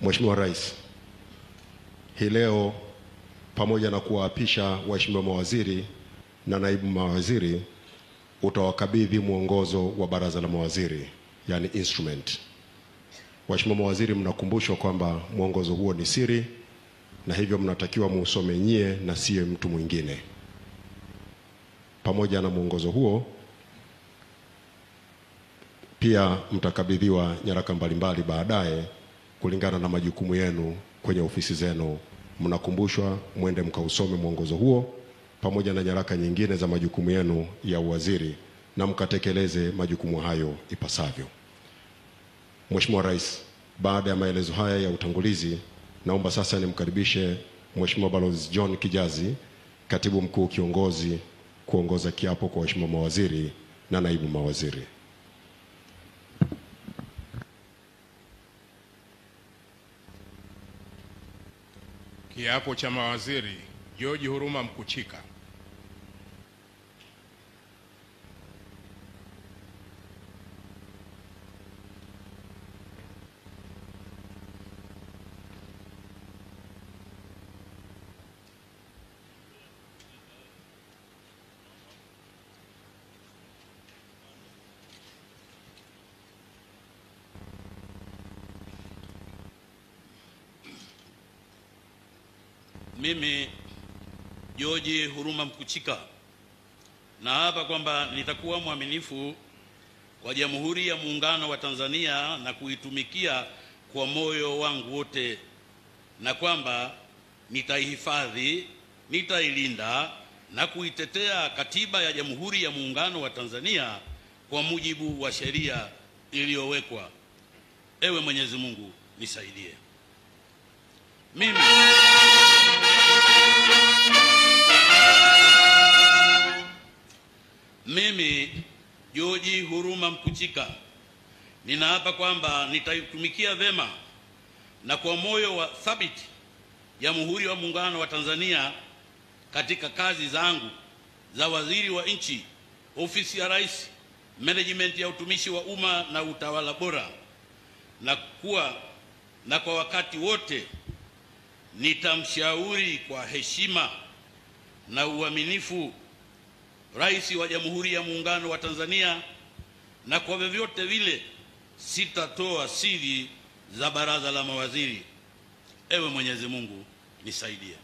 Mheshimiwa Rais, hii leo pamoja na kuwaapisha waheshimiwa mawaziri na naibu mawaziri, utawakabidhi mwongozo wa baraza la mawaziri, yani instrument. Waheshimiwa mawaziri, mnakumbushwa kwamba mwongozo huo ni siri na hivyo mnatakiwa muusome nyie na siye mtu mwingine. Pamoja na mwongozo huo pia mtakabidhiwa nyaraka mbalimbali baadaye kulingana na majukumu yenu kwenye ofisi zenu. Mnakumbushwa mwende mkausome mwongozo huo pamoja na nyaraka nyingine za majukumu yenu ya uwaziri na mkatekeleze majukumu hayo ipasavyo. Mheshimiwa Rais, baada ya maelezo haya ya utangulizi, naomba sasa nimkaribishe Mheshimiwa Balozi John Kijazi, Katibu Mkuu Kiongozi, kuongoza kiapo kwa waheshimiwa mawaziri na naibu mawaziri. Kiapo cha mawaziri. George Huruma Mkuchika. Mimi George Huruma Mkuchika naapa kwamba nitakuwa mwaminifu kwa Jamhuri ya Muungano wa Tanzania na kuitumikia kwa moyo wangu wote, na kwamba nitaihifadhi, nitailinda na kuitetea Katiba ya Jamhuri ya Muungano wa Tanzania kwa mujibu wa sheria iliyowekwa. Ewe Mwenyezi Mungu nisaidie. Mimi George Huruma Mkuchika ninaapa kwamba nitaitumikia vema na kwa moyo wa thabiti Jamhuri ya Muungano wa Tanzania katika kazi zangu za waziri wa nchi, ofisi ya Rais, management ya utumishi wa umma na utawala bora, na kwa wakati wote nitamshauri kwa heshima na uaminifu Rais wa Jamhuri ya Muungano wa Tanzania, na kwa vyovyote vile sitatoa siri za baraza la mawaziri. Ewe Mwenyezi Mungu nisaidie.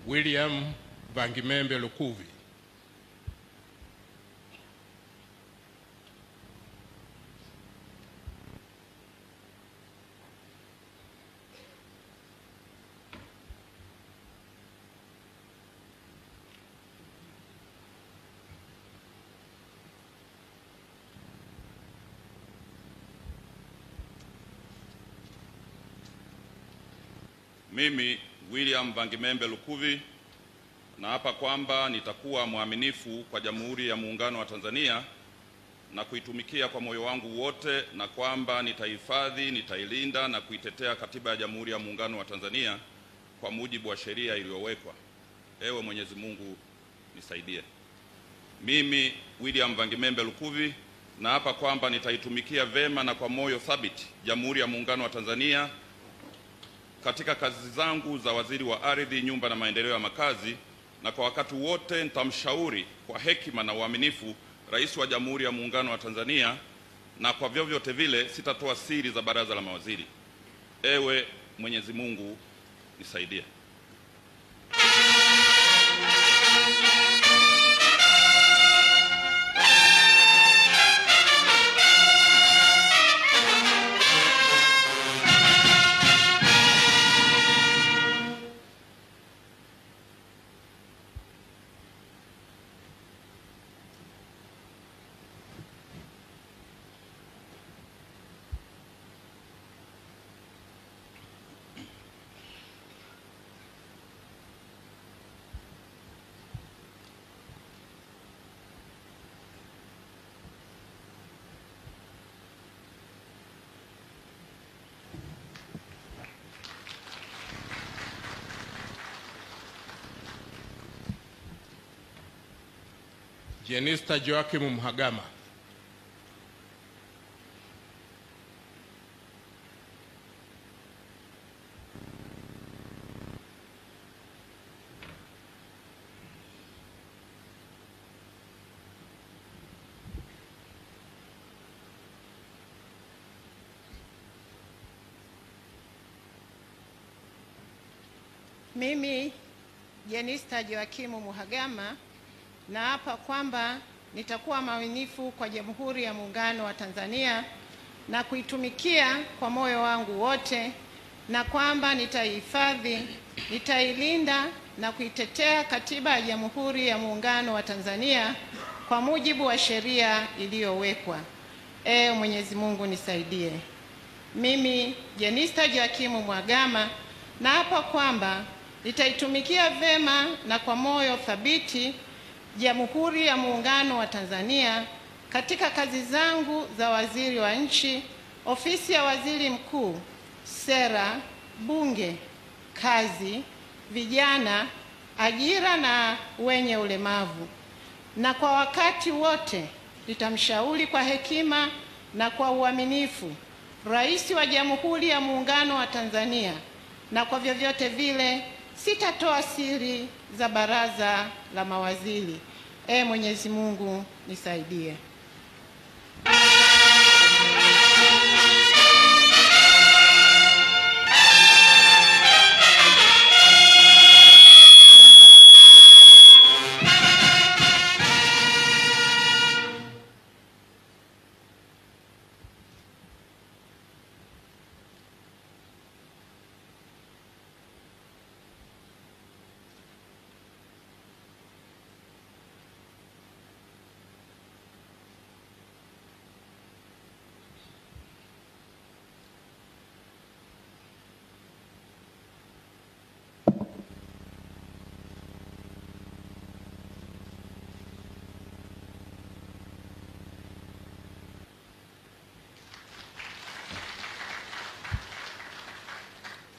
William Vangimembe Lukuvi. Mimi William Vangimembe Lukuvi naapa kwamba nitakuwa mwaminifu kwa Jamhuri ya Muungano wa Tanzania na kuitumikia kwa moyo wangu wote, na kwamba nitahifadhi, nitailinda na kuitetea Katiba ya Jamhuri ya Muungano wa Tanzania kwa mujibu wa sheria iliyowekwa. Ewe Mwenyezi Mungu nisaidie. Mimi William Vangimembe Lukuvi naapa kwamba nitaitumikia vema na kwa moyo thabiti Jamhuri ya Muungano wa Tanzania katika kazi zangu za waziri wa ardhi, nyumba na maendeleo ya makazi, na kwa wakati wote nitamshauri kwa hekima na uaminifu Rais wa Jamhuri ya Muungano wa Tanzania, na kwa vyovyote vile sitatoa siri za baraza la mawaziri. Ewe Mwenyezi Mungu nisaidie. Jenista Joakim Mhagama. Mimi Jenista Joakim Mhagama naapa kwamba nitakuwa mwaminifu kwa Jamhuri ya Muungano wa Tanzania na kuitumikia kwa moyo wangu wote, na kwamba nitaihifadhi, nitailinda na kuitetea Katiba ya Jamhuri ya Muungano wa Tanzania kwa mujibu wa sheria iliyowekwa. Ee Mwenyezi Mungu nisaidie. Mimi Jenista Joakim Mhagama naapa kwamba nitaitumikia vema na kwa moyo thabiti Jamhuri ya Muungano wa Tanzania katika kazi zangu za waziri wa nchi, ofisi ya waziri mkuu, sera, bunge, kazi, vijana, ajira na wenye ulemavu. Na kwa wakati wote nitamshauri kwa hekima na kwa uaminifu Rais wa Jamhuri ya Muungano wa Tanzania, na kwa vyovyote vile sitatoa siri za baraza la mawaziri. Ee Mwenyezi Mungu nisaidie.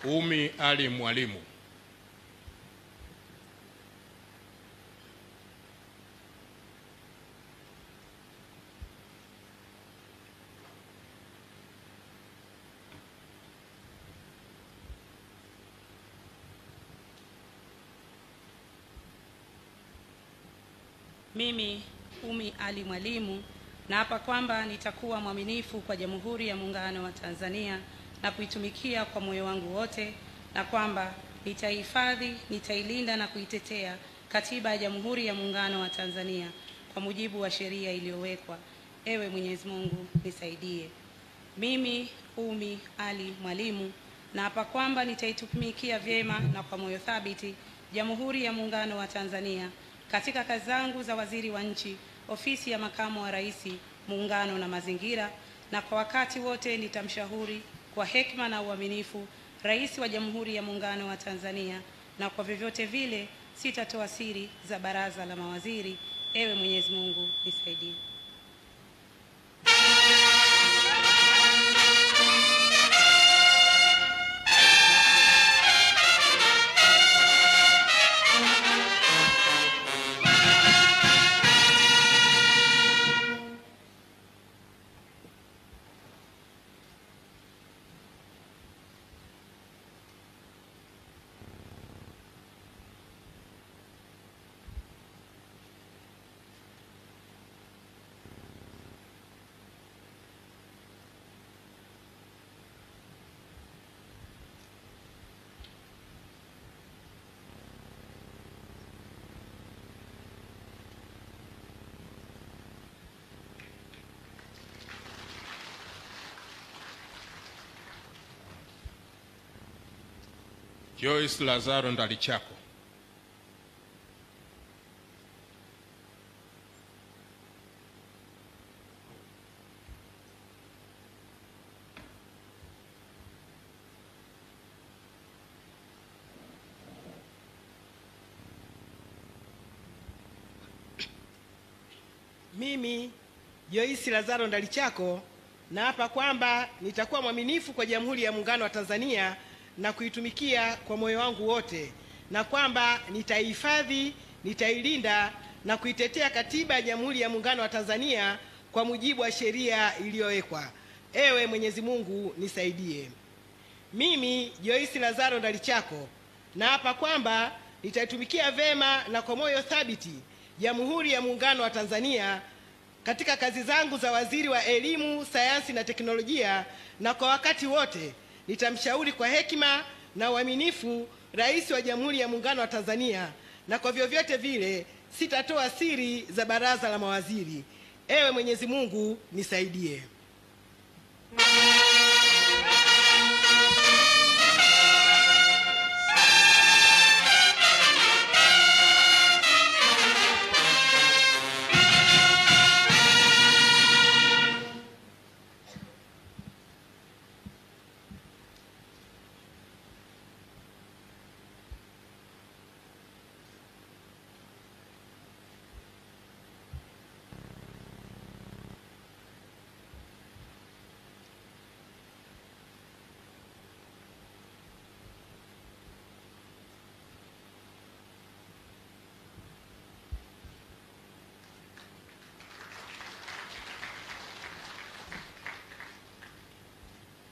Umi Ali Mwalimu. Mimi Umi Ali Mwalimu naapa kwamba nitakuwa mwaminifu kwa Jamhuri ya Muungano wa Tanzania na kuitumikia kwa moyo wangu wote, na kwamba nitaihifadhi, nitailinda na kuitetea Katiba ya Jamhuri ya Muungano wa Tanzania kwa mujibu wa sheria iliyowekwa. Ewe Mwenyezi Mungu nisaidie. Mimi Umi Ali Mwalimu naapa kwamba nitaitumikia vyema na kwa moyo thabiti Jamhuri ya Muungano wa Tanzania katika kazi zangu za waziri wa nchi, ofisi ya makamu wa rais, muungano na mazingira, na kwa wakati wote nitamshauri kwa hekima na uaminifu Rais wa Jamhuri ya Muungano wa Tanzania, na kwa vyovyote vile sitatoa siri za baraza la mawaziri. Ewe Mwenyezi Mungu nisaidie. Joyce Lazaro Ndalichako. Mimi Joyce Lazaro Ndalichako naapa kwamba nitakuwa mwaminifu kwa Jamhuri ya Muungano wa Tanzania na kuitumikia kwa moyo wangu wote, na kwamba nitaihifadhi, nitailinda na kuitetea Katiba ya Jamhuri ya Muungano wa Tanzania kwa mujibu wa sheria iliyowekwa. Ewe Mwenyezi Mungu nisaidie. Mimi Joyce Lazaro Ndalichako naapa kwamba nitaitumikia vema na kwa moyo thabiti Jamhuri ya Muungano wa Tanzania katika kazi zangu za waziri wa elimu, sayansi na teknolojia, na kwa wakati wote nitamshauri kwa hekima na uaminifu Rais wa Jamhuri ya Muungano wa Tanzania, na kwa vyovyote vile sitatoa siri za baraza la mawaziri. Ewe Mwenyezi Mungu nisaidie.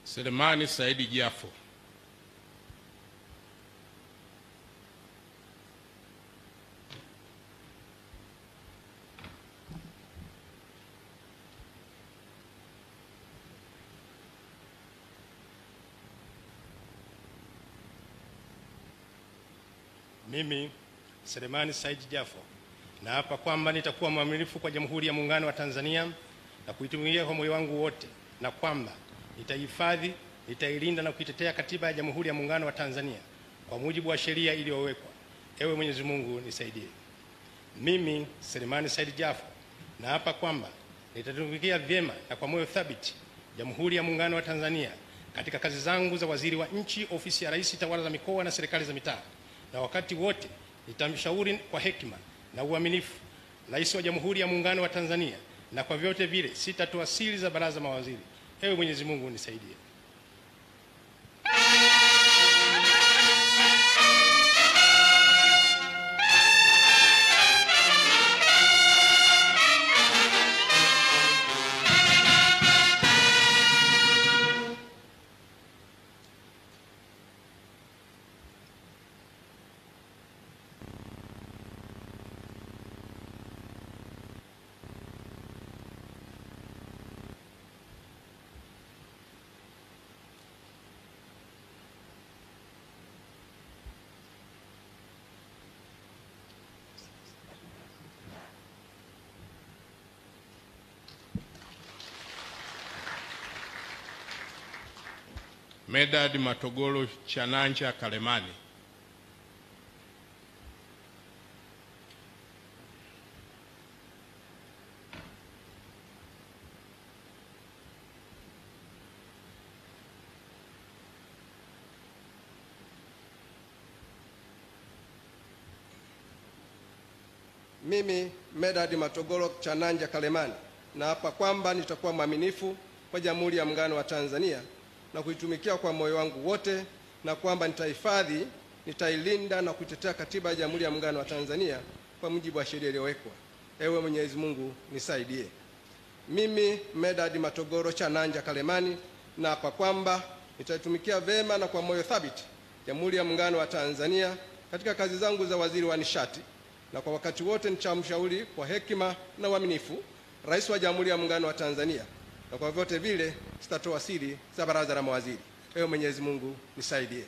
Selemani Saidi Jafo. Mimi Selemani Saidi Jafo naapa kwamba nitakuwa mwaminifu kwa Jamhuri ya Muungano wa Tanzania na kuitumikia kwa moyo wangu wote, na kwamba nitaihifadhi, nitailinda na kuitetea Katiba ya Jamhuri ya Muungano wa Tanzania kwa mujibu wa sheria iliyowekwa. Ewe Mwenyezi Mungu nisaidie. Mimi Selemani Said Jafo naapa kwamba nitatumikia vyema na kwa moyo thabiti Jamhuri ya Muungano wa Tanzania katika kazi zangu za waziri wa nchi, ofisi ya Rais, tawala za mikoa na serikali za mitaa, na wakati wote nitamshauri kwa hekima na uaminifu Rais wa Jamhuri ya Muungano wa Tanzania, na kwa vyote vile sitatoa siri za baraza mawaziri. Ewe Mwenyezi Mungu nisaidie. Medad Matogolo Chananja Kalemani. Mimi Medad Matogolo Chananja Kalemani naapa kwamba nitakuwa mwaminifu kwa Jamhuri ya Muungano wa Tanzania na kuitumikia kwa moyo wangu wote, na kwamba nitahifadhi, nitailinda na kuitetea Katiba ya Jamhuri ya Muungano wa Tanzania kwa mujibu wa sheria iliyowekwa. Ewe Mwenyezi Mungu nisaidie. Mimi Medad Matogoro Chananja Kalemani naapa kwamba nitaitumikia vema na kwa moyo thabiti Jamhuri ya Muungano wa Tanzania katika kazi zangu za waziri wa nishati, na kwa wakati wote nitamshauri kwa hekima na uaminifu Rais wa Jamhuri ya Muungano wa Tanzania, na kwa vyote vile sitatoa siri za baraza la mawaziri. Ewe Mwenyezi Mungu nisaidie.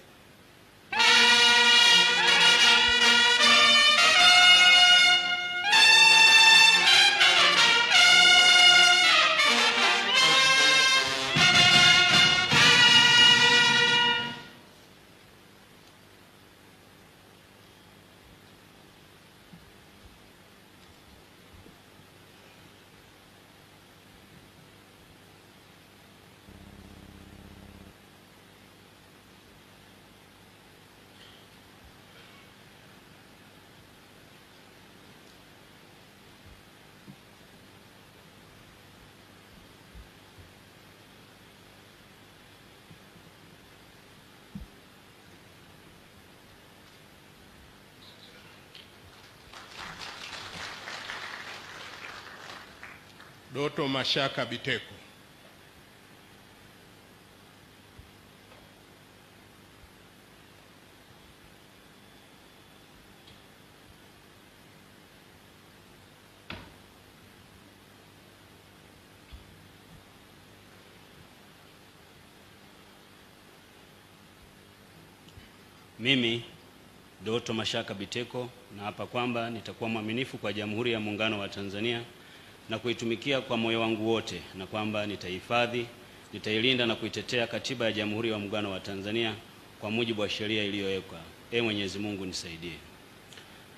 Doto Mashaka Biteko. Mimi Doto Mashaka Biteko naapa kwamba nitakuwa mwaminifu kwa Jamhuri ya Muungano wa Tanzania na kuitumikia kwa moyo wangu wote, na kwamba nitahifadhi, nitailinda na kuitetea Katiba ya Jamhuri ya Muungano wa Tanzania kwa mujibu wa sheria iliyowekwa. Ee Mwenyezi Mungu nisaidie.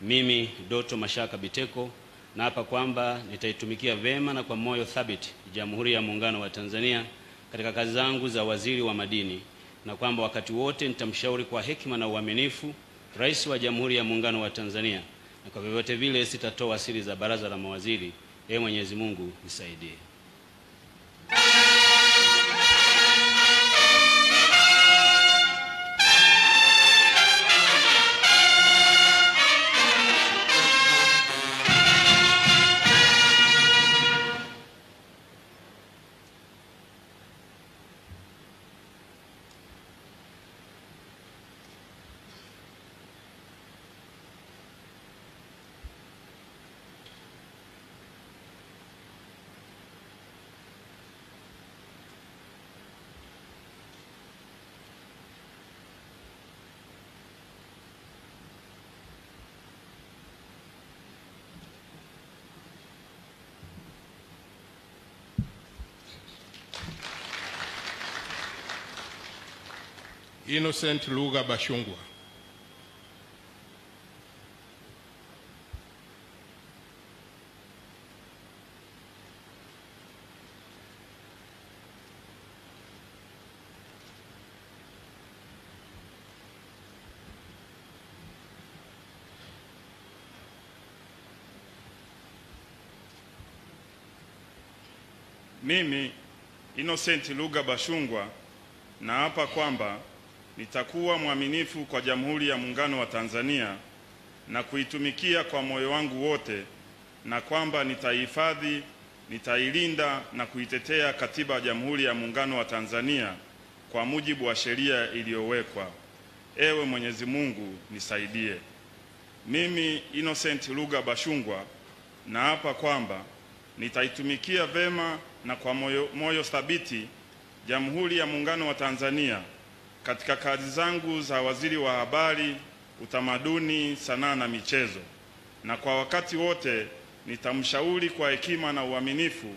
Mimi Doto Mashaka Biteko naapa kwamba nitaitumikia vema na kwa moyo thabiti Jamhuri ya Muungano wa Tanzania katika kazi zangu za waziri wa madini, na kwamba wakati wote nitamshauri kwa hekima na uaminifu Rais wa Jamhuri ya Muungano wa Tanzania, na kwa vyovyote vile sitatoa siri za baraza la mawaziri. Ee Mwenyezi Mungu nisaidie. Innocent Lugha Bashungwa. Mimi Innocent Lugha Bashungwa naapa kwamba nitakuwa mwaminifu kwa Jamhuri ya Muungano wa Tanzania na kuitumikia kwa moyo wangu wote, na kwamba nitaihifadhi, nitailinda na kuitetea Katiba ya Jamhuri ya Muungano wa Tanzania kwa mujibu wa sheria iliyowekwa. Ewe Mwenyezi Mungu nisaidie. Mimi Innocent Lugha Bashungwa naapa kwamba nitaitumikia vema na kwa moyo thabiti Jamhuri ya Muungano wa Tanzania katika kazi zangu za waziri wa habari, utamaduni, sanaa na michezo, na kwa wakati wote nitamshauri kwa hekima na uaminifu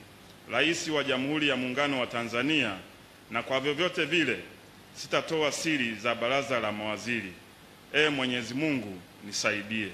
Rais wa Jamhuri ya Muungano wa Tanzania, na kwa vyovyote vile sitatoa siri za baraza la mawaziri. Ee Mwenyezi Mungu nisaidie.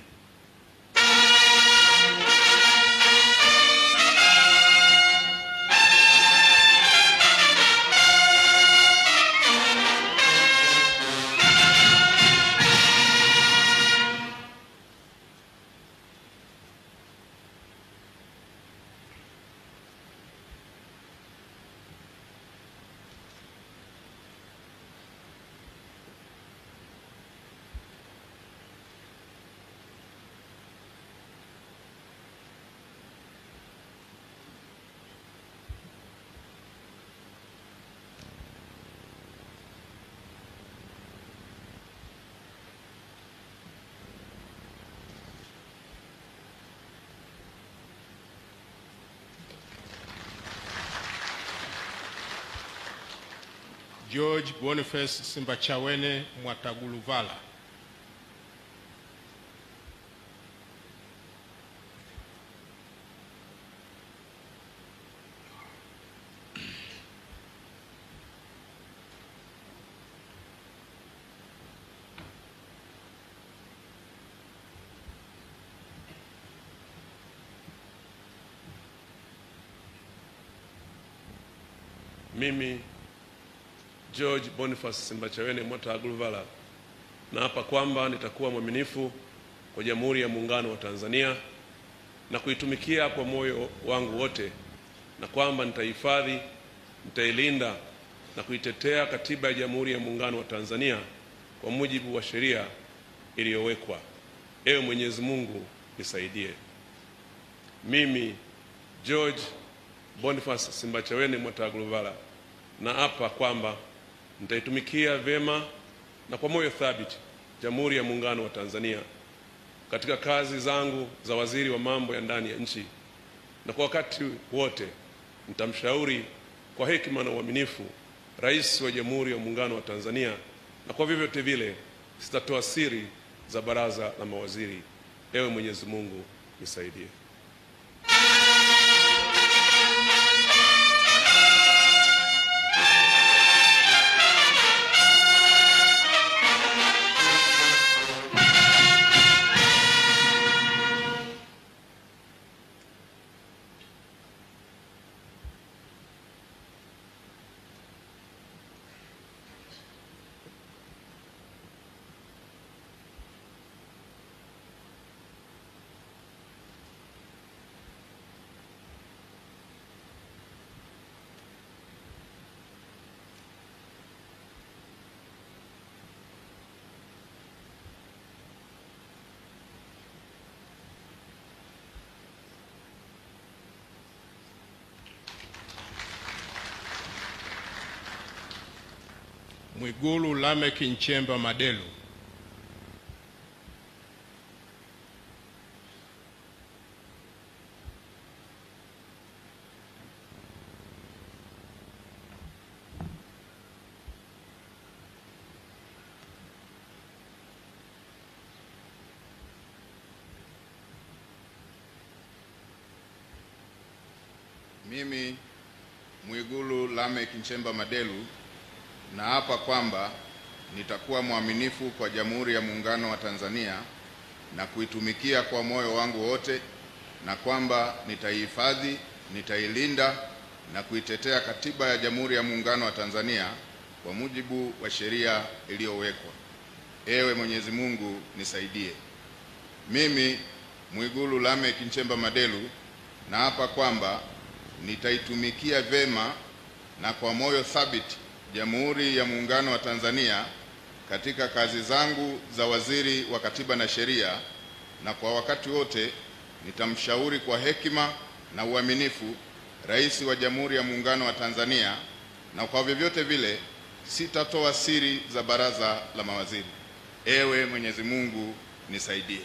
George Boniface Simbachawene Mwataguluvala. Mimi George Boniface Simbachawene Mwataguluvala naapa kwamba nitakuwa mwaminifu kwa Jamhuri ya Muungano wa Tanzania na kuitumikia kwa moyo wangu wote, na kwamba nitahifadhi, nitailinda na kuitetea Katiba ya Jamhuri ya Muungano wa Tanzania kwa mujibu wa sheria iliyowekwa. Ewe Mwenyezi Mungu nisaidie. Mimi George Boniface Simbachawene Mwataguluvala, naapa kwamba nitaitumikia vyema na kwa moyo thabiti Jamhuri ya Muungano wa Tanzania katika kazi zangu za waziri wa mambo ya ndani ya nchi, na kwa wakati wote nitamshauri kwa hekima na uaminifu Rais wa Jamhuri ya Muungano wa Tanzania, na kwa vyovyote vile sitatoa siri za baraza la mawaziri. Ewe Mwenyezi Mungu nisaidie. Mwigulu Lameck Nchemba Madelu. Mimi Mwigulu Lameck Nchemba Madelu naapa kwamba nitakuwa mwaminifu kwa Jamhuri ya Muungano wa Tanzania na kuitumikia kwa moyo wangu wote, na kwamba nitaihifadhi, nitailinda na kuitetea Katiba ya Jamhuri ya Muungano wa Tanzania kwa mujibu wa sheria iliyowekwa. Ewe Mwenyezi Mungu nisaidie. Mimi Mwigulu Lameck Nchemba Madelu naapa kwamba nitaitumikia vema na kwa moyo thabiti Jamhuri ya Muungano wa Tanzania katika kazi zangu za waziri wa Katiba na Sheria, na kwa wakati wote nitamshauri kwa hekima na uaminifu Rais wa Jamhuri ya Muungano wa Tanzania, na kwa vyovyote vile sitatoa siri za baraza la mawaziri. Ewe Mwenyezi Mungu nisaidie.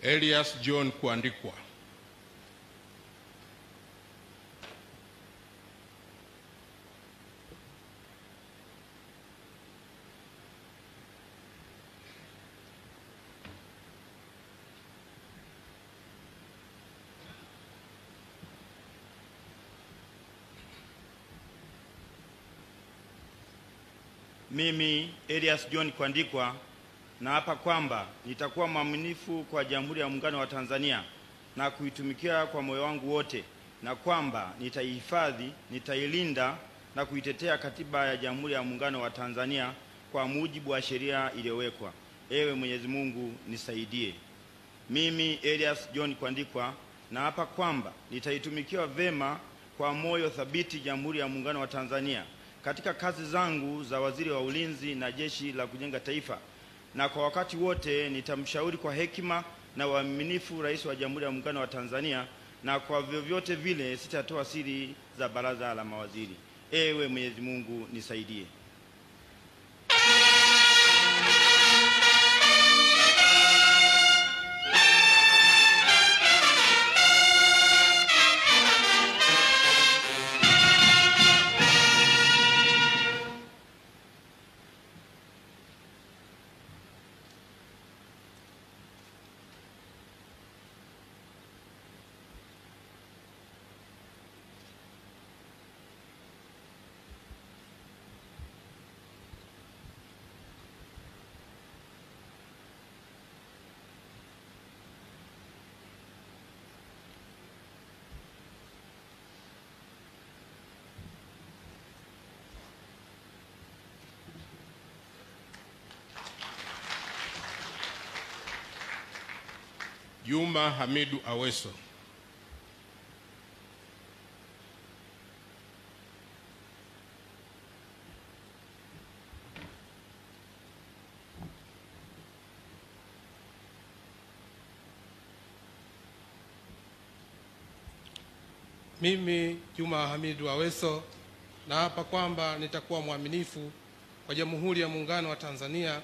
Elias John Kuandikwa. Mimi Elias John Kuandikwa naapa kwamba nitakuwa mwaminifu kwa Jamhuri ya Muungano wa Tanzania na kuitumikia kwa moyo wangu wote, na kwamba nitaihifadhi, nitailinda na kuitetea Katiba ya Jamhuri ya Muungano wa Tanzania kwa mujibu wa sheria iliyowekwa. Ewe Mwenyezi Mungu nisaidie. Mimi Elias John Kuandikwa naapa kwamba nitaitumikia vema kwa moyo thabiti Jamhuri ya Muungano wa Tanzania katika kazi zangu za waziri wa Ulinzi na Jeshi la Kujenga Taifa, na kwa wakati wote nitamshauri kwa hekima na uaminifu Rais wa Jamhuri ya Muungano wa Tanzania, na kwa vyovyote vile sitatoa siri za baraza la mawaziri. Ewe Mwenyezi Mungu nisaidie. Juma Hamidu Aweso. Mimi Juma Hamidu Aweso naapa kwamba nitakuwa mwaminifu kwa Jamhuri ya Muungano wa Tanzania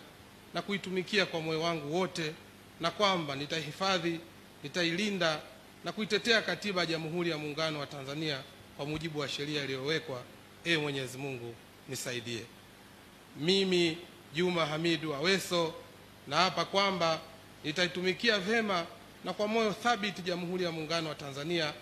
na kuitumikia kwa moyo wangu wote, na kwamba nitahifadhi, nitailinda na kuitetea Katiba ya Jamhuri ya Muungano wa Tanzania kwa mujibu wa sheria iliyowekwa. Ee Mwenyezi Mungu nisaidie. Mimi Juma Hamidu Aweso naapa kwamba nitaitumikia vema na kwa moyo thabiti Jamhuri ya Muungano wa Tanzania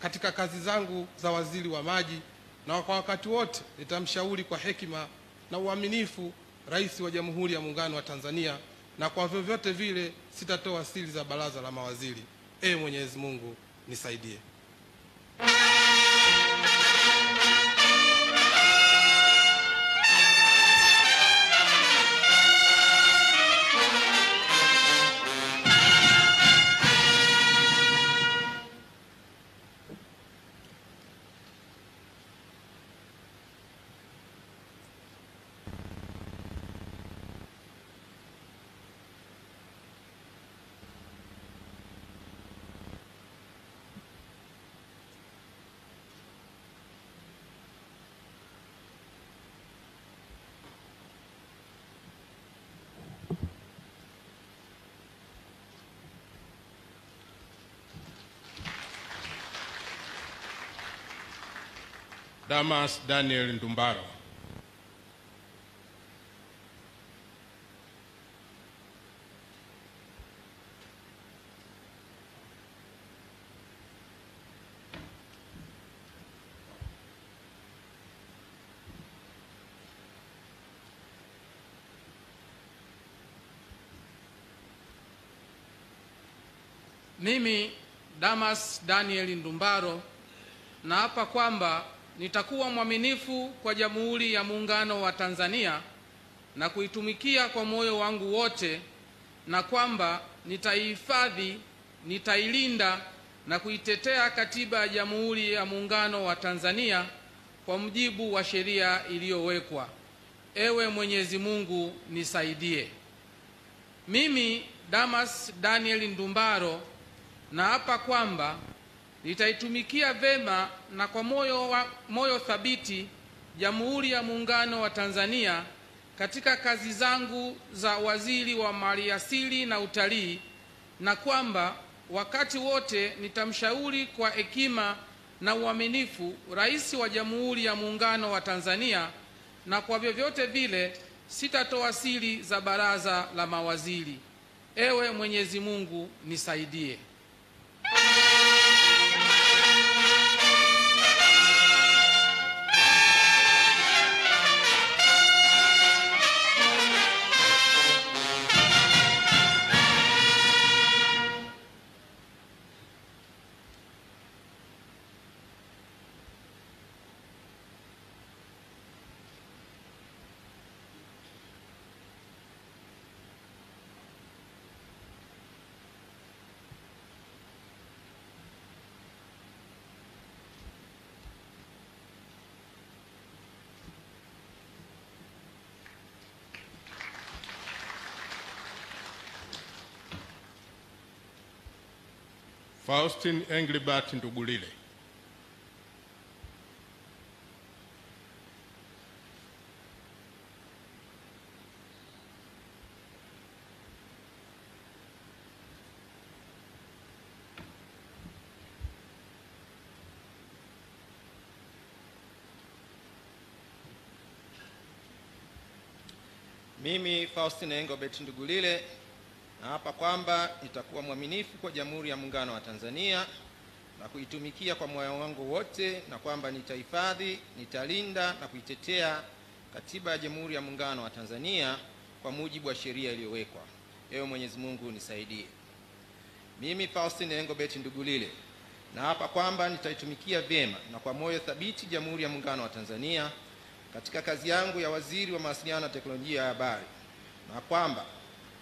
katika kazi zangu za waziri wa maji, na kwa wakati wote nitamshauri kwa hekima na uaminifu Rais wa Jamhuri ya Muungano wa Tanzania, na kwa vyovyote vile sitatoa siri za baraza la mawaziri. Ee Mwenyezi Mungu nisaidie. Damas Daniel Ndumbaro. Mimi Damas Daniel Ndumbaro naapa kwamba nitakuwa mwaminifu kwa Jamhuri ya Muungano wa Tanzania na kuitumikia kwa moyo wangu wote, na kwamba nitaihifadhi, nitailinda na kuitetea Katiba ya Jamhuri ya Muungano wa Tanzania kwa mujibu wa sheria iliyowekwa. Ewe Mwenyezi Mungu nisaidie. Mimi Damas Daniel Ndumbaro naapa kwamba nitaitumikia vema na kwa moyo thabiti Jamhuri ya Muungano wa Tanzania katika kazi zangu za waziri wa Maliasili na Utalii, na kwamba wakati wote nitamshauri kwa hekima na uaminifu Rais wa Jamhuri ya Muungano wa Tanzania, na kwa vyovyote vile sitatoa siri za baraza la mawaziri. Ewe Mwenyezi Mungu nisaidie. Faustin Englebert Ndugulile. Mimi Faustin Englebert Ndugulile naapa kwamba nitakuwa mwaminifu kwa Jamhuri ya Muungano wa Tanzania na kuitumikia kwa moyo wangu wote, na kwamba nitahifadhi, nitalinda na kuitetea Katiba ya Jamhuri ya Muungano wa Tanzania kwa mujibu wa sheria iliyowekwa. Ewe Mwenyezi Mungu nisaidie. Mimi Faustin Englebert Ndugulile naapa kwamba nitaitumikia vyema na kwa moyo thabiti Jamhuri ya Muungano wa Tanzania katika kazi yangu ya waziri wa Mawasiliano na Teknolojia ya Habari, na kwamba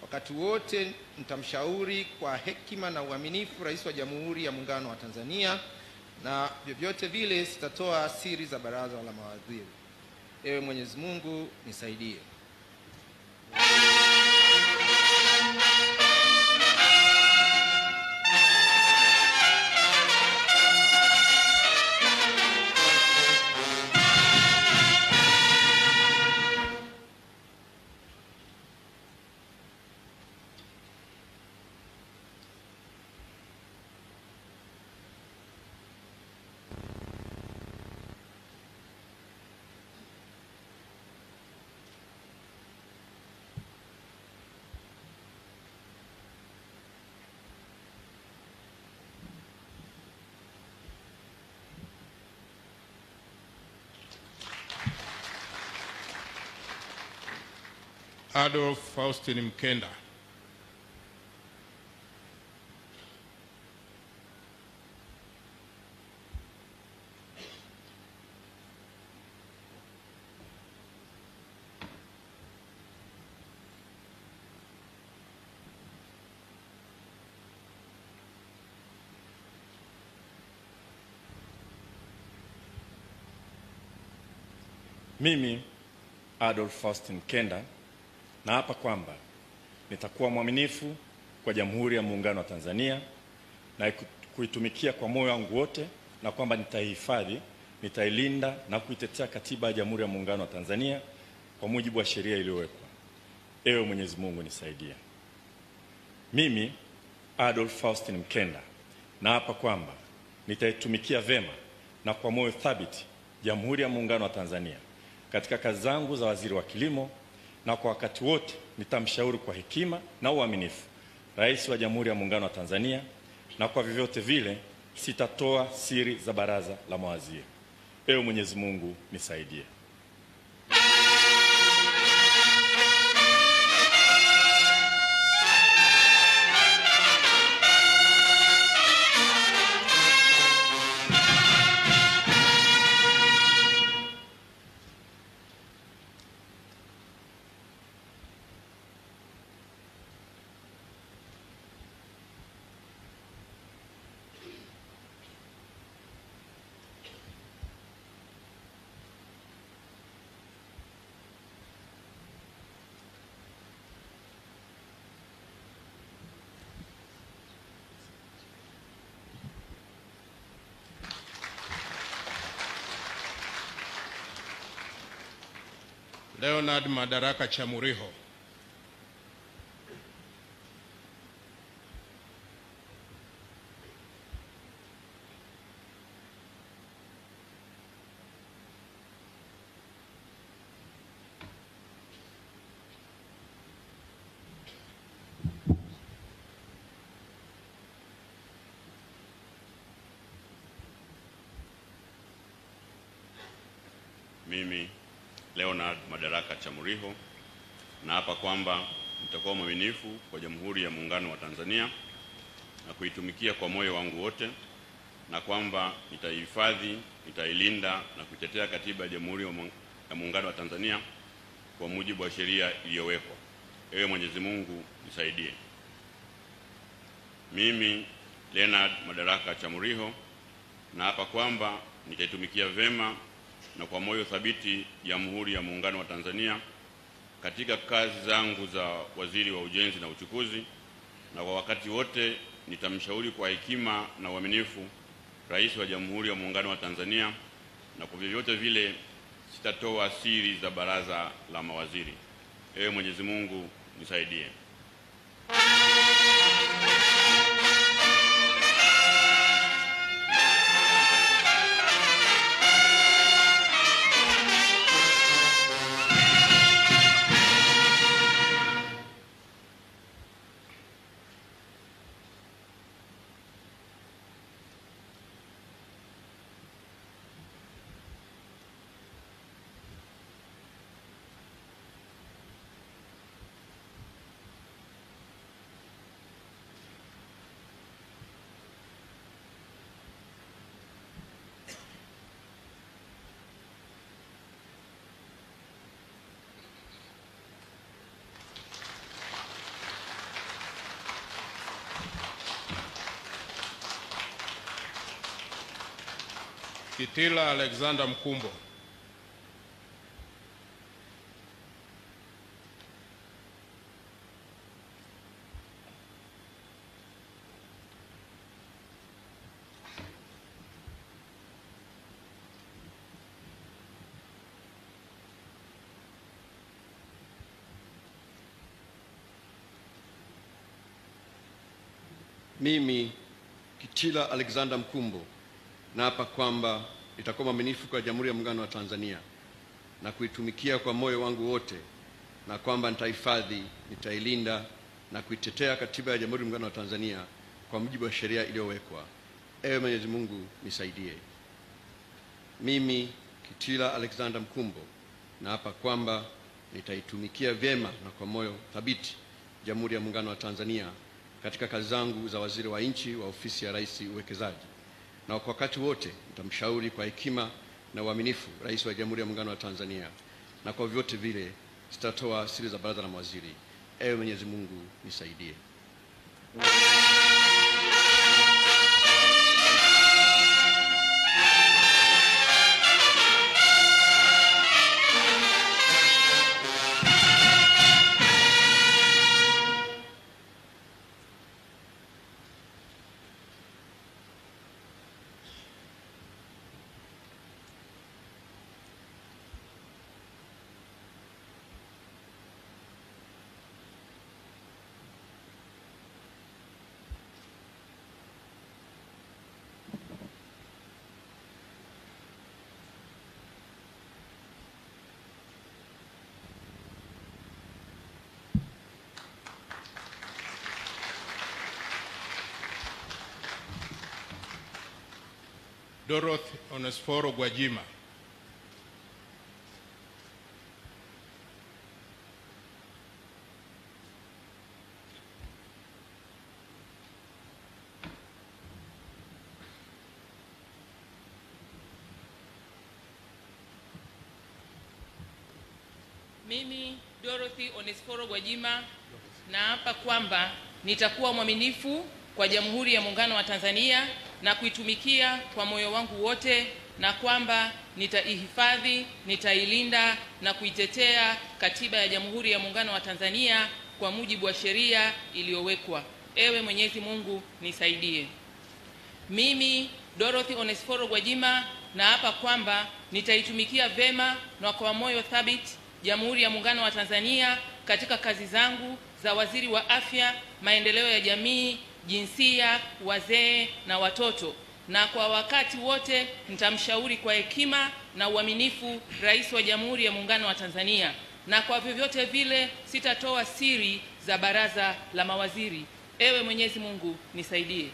Wakati wote nitamshauri kwa hekima na uaminifu Rais wa Jamhuri ya Muungano wa Tanzania, na vyovyote vile sitatoa siri za baraza la mawaziri. Ewe Mwenyezi Mungu nisaidie. Adolf Faustin Mkenda. Mimi Adolf Faustin Mkenda naapa kwamba nitakuwa mwaminifu kwa Jamhuri ya Muungano wa Tanzania na kuitumikia kwa moyo wangu wote, na kwamba nitaihifadhi, nitailinda na kuitetea Katiba ya Jamhuri ya Muungano wa Tanzania kwa mujibu wa sheria iliyowekwa. Ewe Mwenyezi Mungu nisaidie. Mimi Adolf Faustin Mkenda naapa kwamba nitaitumikia vema na kwa moyo thabiti Jamhuri ya Muungano wa Tanzania katika kazi zangu za waziri wa kilimo, na kwa wakati wote nitamshauri kwa hekima na uaminifu Rais wa Jamhuri ya Muungano wa Tanzania, na kwa vyovyote vile sitatoa siri za baraza la mawaziri. Ewe Mwenyezi Mungu nisaidie. Leonard Madaraka Chamuriho. Mimi Leonard Madaraka Chamuriho naapa kwamba nitakuwa mwaminifu kwa Jamhuri ya Muungano wa Tanzania na kuitumikia kwa moyo wangu wote, na kwamba nitaihifadhi, nitailinda na kuitetea Katiba ya Jamhuri ya Muungano wa Tanzania kwa mujibu wa sheria iliyowekwa. Ewe Mwenyezi Mungu nisaidie. Mimi Leonard Madaraka Chamuriho naapa kwamba nitaitumikia vema na kwa moyo thabiti Jamhuri ya Muungano wa Tanzania katika kazi zangu za waziri wa ujenzi na uchukuzi, na kwa wakati wote nitamshauri kwa hekima na uaminifu Rais wa Jamhuri ya Muungano wa Tanzania, na kwa vyovyote vile sitatoa siri za baraza la mawaziri. Ewe Mwenyezi Mungu nisaidie. Kitila Alexander Mkumbo. Mimi Kitila Alexander Mkumbo naapa kwamba nitakuwa mwaminifu kwa Jamhuri ya Muungano wa Tanzania na kuitumikia kwa moyo wangu wote, na kwamba nitahifadhi, nitailinda na kuitetea Katiba ya Jamhuri ya Muungano wa Tanzania kwa mujibu wa sheria iliyowekwa. Ewe Mwenyezi Mungu nisaidie. Mimi Kitila Alexander Mkumbo naapa kwamba nitaitumikia vyema na kwa moyo thabiti Jamhuri ya Muungano wa Tanzania katika kazi zangu za waziri wa nchi wa ofisi ya Rais Uwekezaji, na kwa wakati wote nitamshauri kwa hekima na uaminifu Rais wa Jamhuri ya Muungano wa Tanzania, na kwa vyote vile sitatoa siri za baraza la mawaziri. Ewe Mwenyezi Mungu nisaidie. Dorothy Onesforo Gwajima. Mimi Dorothy Onesforo Gwajima naapa kwamba nitakuwa mwaminifu kwa Jamhuri ya Muungano wa Tanzania na kuitumikia kwa moyo wangu wote, na kwamba nitaihifadhi, nitailinda na kuitetea Katiba ya Jamhuri ya Muungano wa Tanzania kwa mujibu wa sheria iliyowekwa. Ewe Mwenyezi Mungu nisaidie. Mimi Dorothy Onesforo Gwajima naapa kwamba nitaitumikia vema na kwa moyo thabiti Jamhuri ya Muungano wa Tanzania katika kazi zangu za waziri wa afya, maendeleo ya jamii, jinsia, wazee na watoto, na kwa wakati wote nitamshauri kwa hekima na uaminifu Rais wa Jamhuri ya Muungano wa Tanzania, na kwa vyovyote vile sitatoa siri za baraza la mawaziri. Ewe Mwenyezi Mungu nisaidie.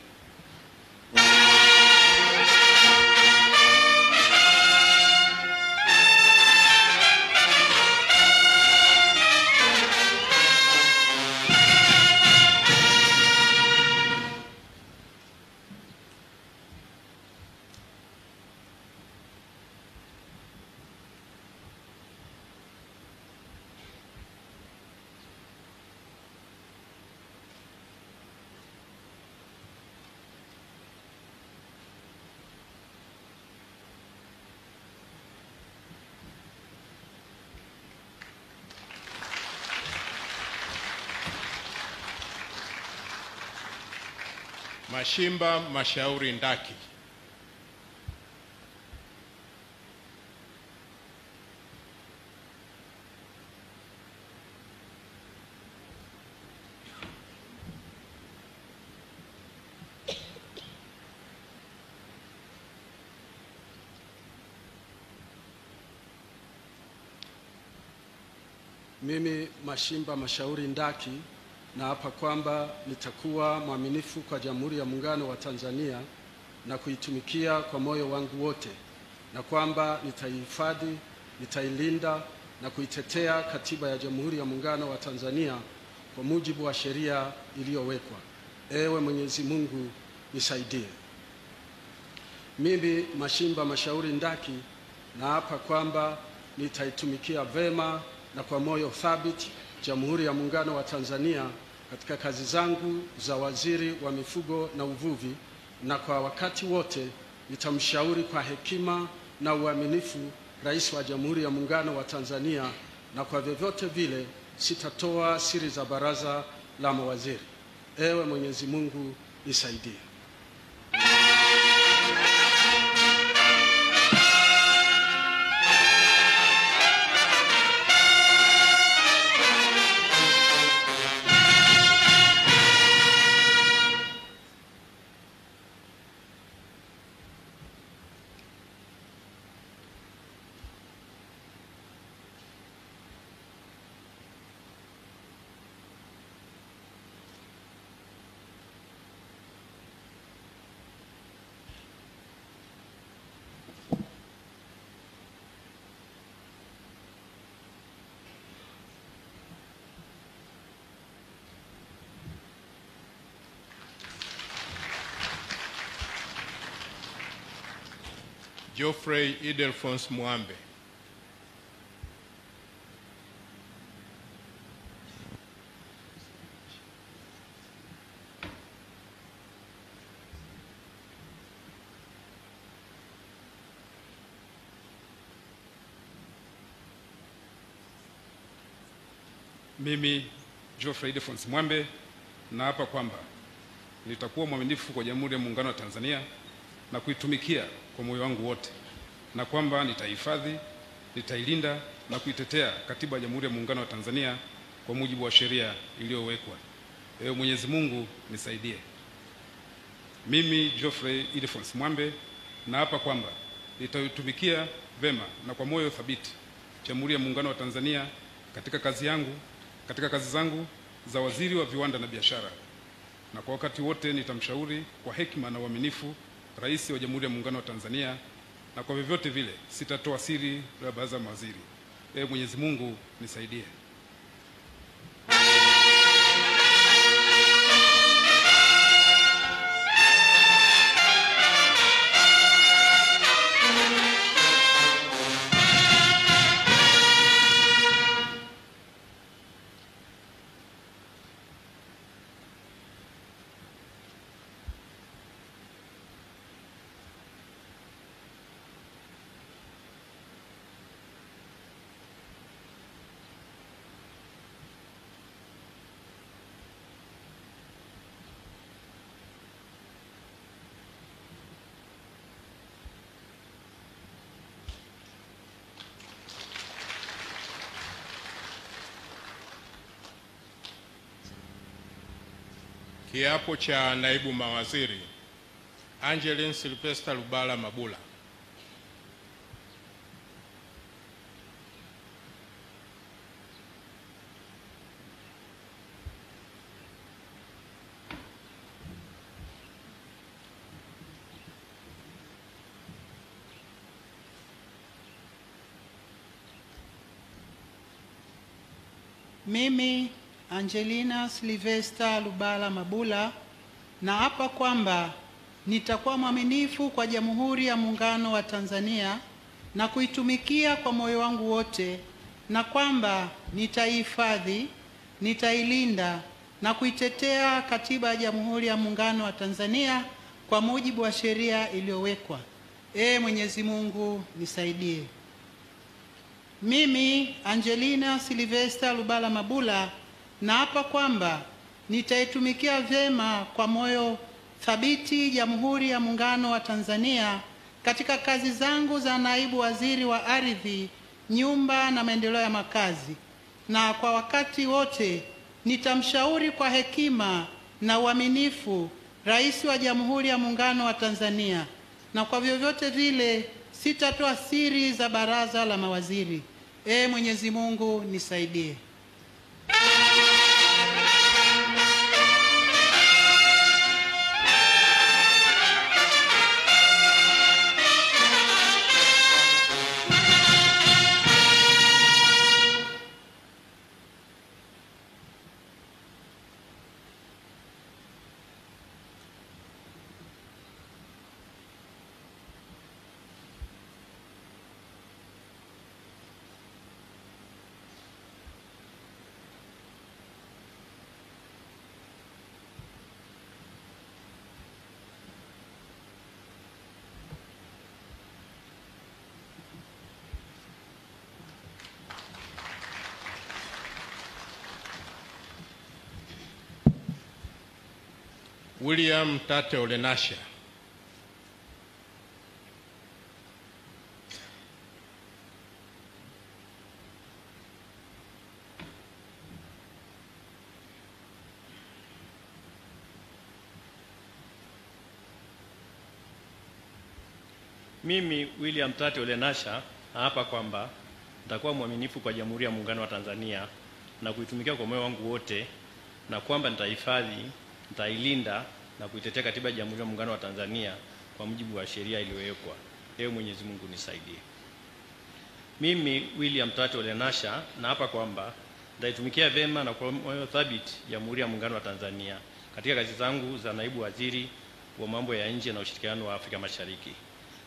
Mashimba Mashauri Ndaki. Mimi Mashimba Mashauri Ndaki naapa kwamba nitakuwa mwaminifu kwa Jamhuri ya Muungano wa Tanzania na kuitumikia kwa moyo wangu wote, na kwamba nitaihifadhi, nitailinda na kuitetea Katiba ya Jamhuri ya Muungano wa Tanzania kwa mujibu wa sheria iliyowekwa. Ewe Mwenyezi Mungu nisaidie. Mimi Mashimba Mashauri Ndaki naapa kwamba nitaitumikia vema na kwa moyo thabiti Jamhuri ya Muungano wa Tanzania katika kazi zangu za waziri wa mifugo na uvuvi, na kwa wakati wote nitamshauri kwa hekima na uaminifu Rais wa Jamhuri ya Muungano wa Tanzania, na kwa vyovyote vile sitatoa siri za baraza la mawaziri. Ewe Mwenyezi Mungu nisaidie. Geoffrey Idelphonse Mwambe. Mimi Geoffrey Idelphonse Mwambe naapa kwamba nitakuwa mwaminifu kwa Jamhuri ya Muungano wa Tanzania na kuitumikia kwa moyo wangu wote, na kwamba nitahifadhi, nitailinda na kuitetea Katiba ya Jamhuri ya Muungano wa Tanzania kwa mujibu wa sheria iliyowekwa. Ewe Mwenyezi Mungu nisaidie. Mimi Geoffrey Idelphonse Mwambe naapa kwamba nitaitumikia vema na kwa moyo thabiti Jamhuri ya Muungano wa Tanzania katika kazi yangu, katika kazi zangu za waziri wa viwanda na biashara, na kwa wakati wote nitamshauri kwa hekima na uaminifu Rais wa Jamhuri ya Muungano wa Tanzania, na kwa vyovyote vile sitatoa siri la baraza la mawaziri. Ewe Mwenyezi Mungu nisaidie. Kiapo cha naibu mawaziri Angeline Sylvester Lubala Mabula. Mimi Angelina Sylvester Lubala Mabula naapa kwamba nitakuwa mwaminifu kwa Jamhuri ya Muungano wa Tanzania na kuitumikia kwa moyo wangu wote, na kwamba nitaihifadhi, nitailinda na kuitetea Katiba ya Jamhuri ya Muungano wa Tanzania kwa mujibu wa sheria iliyowekwa. Ee Mwenyezi Mungu nisaidie. Mimi Angelina Sylvester Lubala Mabula naapa kwamba nitaitumikia vyema kwa moyo thabiti Jamhuri ya Muungano wa Tanzania katika kazi zangu za naibu waziri wa ardhi, nyumba na maendeleo ya makazi, na kwa wakati wote nitamshauri kwa hekima na uaminifu Rais wa Jamhuri ya Muungano wa Tanzania, na kwa vyovyote vile sitatoa siri za baraza la mawaziri. Ee Mwenyezi Mungu nisaidie. William Tate Olenasha. Mimi William Tate Olenasha naapa kwamba nitakuwa mwaminifu kwa Jamhuri ya Muungano wa Tanzania na kuitumikia kwa moyo wangu wote, na kwamba nitahifadhi, nitailinda na kuitetea Katiba ya Jamhuri ya Muungano wa Tanzania kwa mujibu wa sheria iliyowekwa. Ewe Mwenyezi Mungu nisaidie. Mimi William Tate Olenasha naapa kwamba nitaitumikia vema na kwa moyo thabiti Jamhuri ya Muungano wa Tanzania katika kazi zangu za naibu waziri wa mambo ya nje na ushirikiano wa Afrika Mashariki,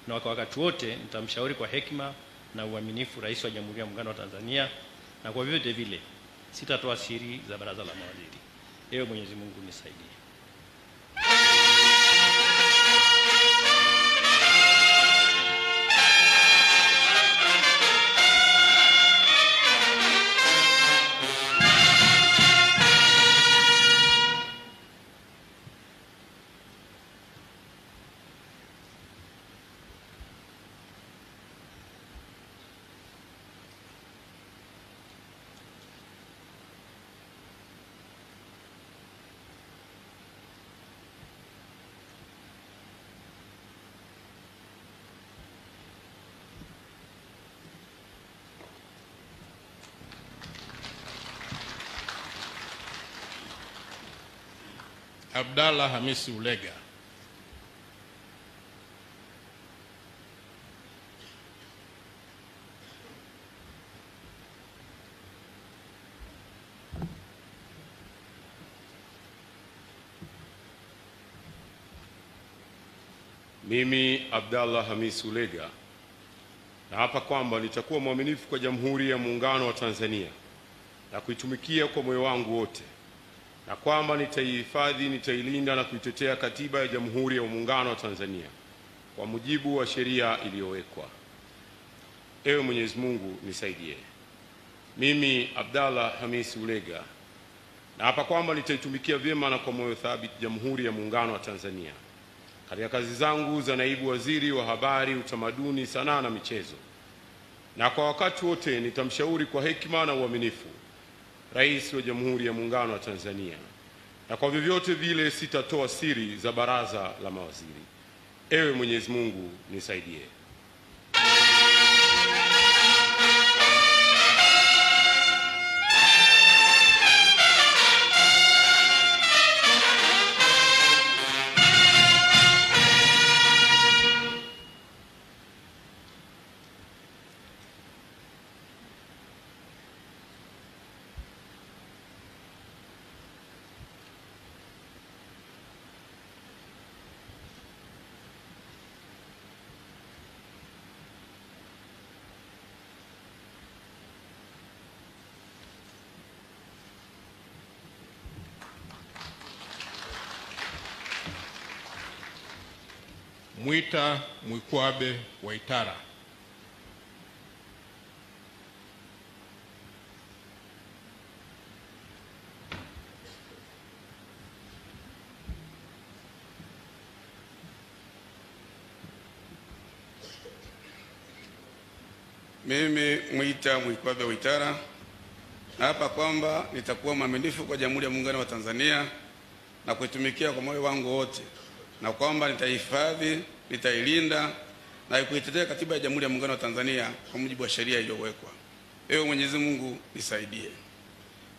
na kwa wakati wote nitamshauri kwa hekima na uaminifu Rais wa Jamhuri ya Muungano wa Tanzania, na kwa vyovyote vile sitatoa siri za baraza la mawaziri. Ewe Mwenyezi Mungu nisaidie. Abdalla Hamisi Ulega. Mimi Abdalla Hamisi Ulega naapa kwamba nitakuwa mwaminifu kwa Jamhuri ya Muungano wa Tanzania na kuitumikia kwa moyo wangu wote, na kwamba nitaihifadhi, nitailinda na kuitetea Katiba ya Jamhuri ya Muungano wa Tanzania kwa mujibu wa sheria iliyowekwa. Ewe Mwenyezi Mungu nisaidie. Mimi Abdalla Hamisi Ulega naapa kwamba nitaitumikia vyema na kwa moyo thabiti Jamhuri ya Muungano wa Tanzania katika kazi zangu za naibu waziri wa habari, utamaduni, sanaa na michezo, na kwa wakati wote nitamshauri kwa hekima na uaminifu Rais wa Jamhuri ya Muungano wa Tanzania, na kwa vyovyote vile sitatoa siri za baraza la mawaziri. Ewe Mwenyezi Mungu nisaidie. Mwita Mwikwabe Waitara. Mimi Mwita Mwikwabe Waitara naapa kwamba nitakuwa mwaminifu kwa Jamhuri ya Muungano wa Tanzania na kuitumikia kwa moyo wangu wote, na kwamba nitahifadhi, nitailinda na kuitetea Katiba ya Jamhuri ya Muungano wa Tanzania kwa mujibu wa sheria iliyowekwa. Ewe Mwenyezi Mungu nisaidie.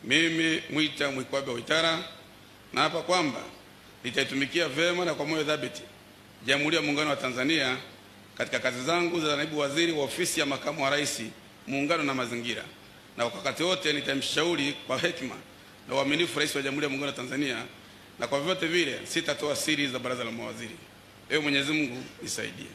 Mimi Mwita Mwikwabe Waitara naapa kwamba nitaitumikia vema na kwa moyo thabiti Jamhuri ya Muungano wa Tanzania katika kazi zangu za naibu waziri wa ofisi ya makamu wa rais, Muungano na Mazingira, na wakati wote nitamshauri kwa hekima na uaminifu Rais wa Jamhuri ya Muungano wa Tanzania, na kwa vyote vile sitatoa siri za baraza la mawaziri. Ewe Mwenyezi Mungu nisaidie.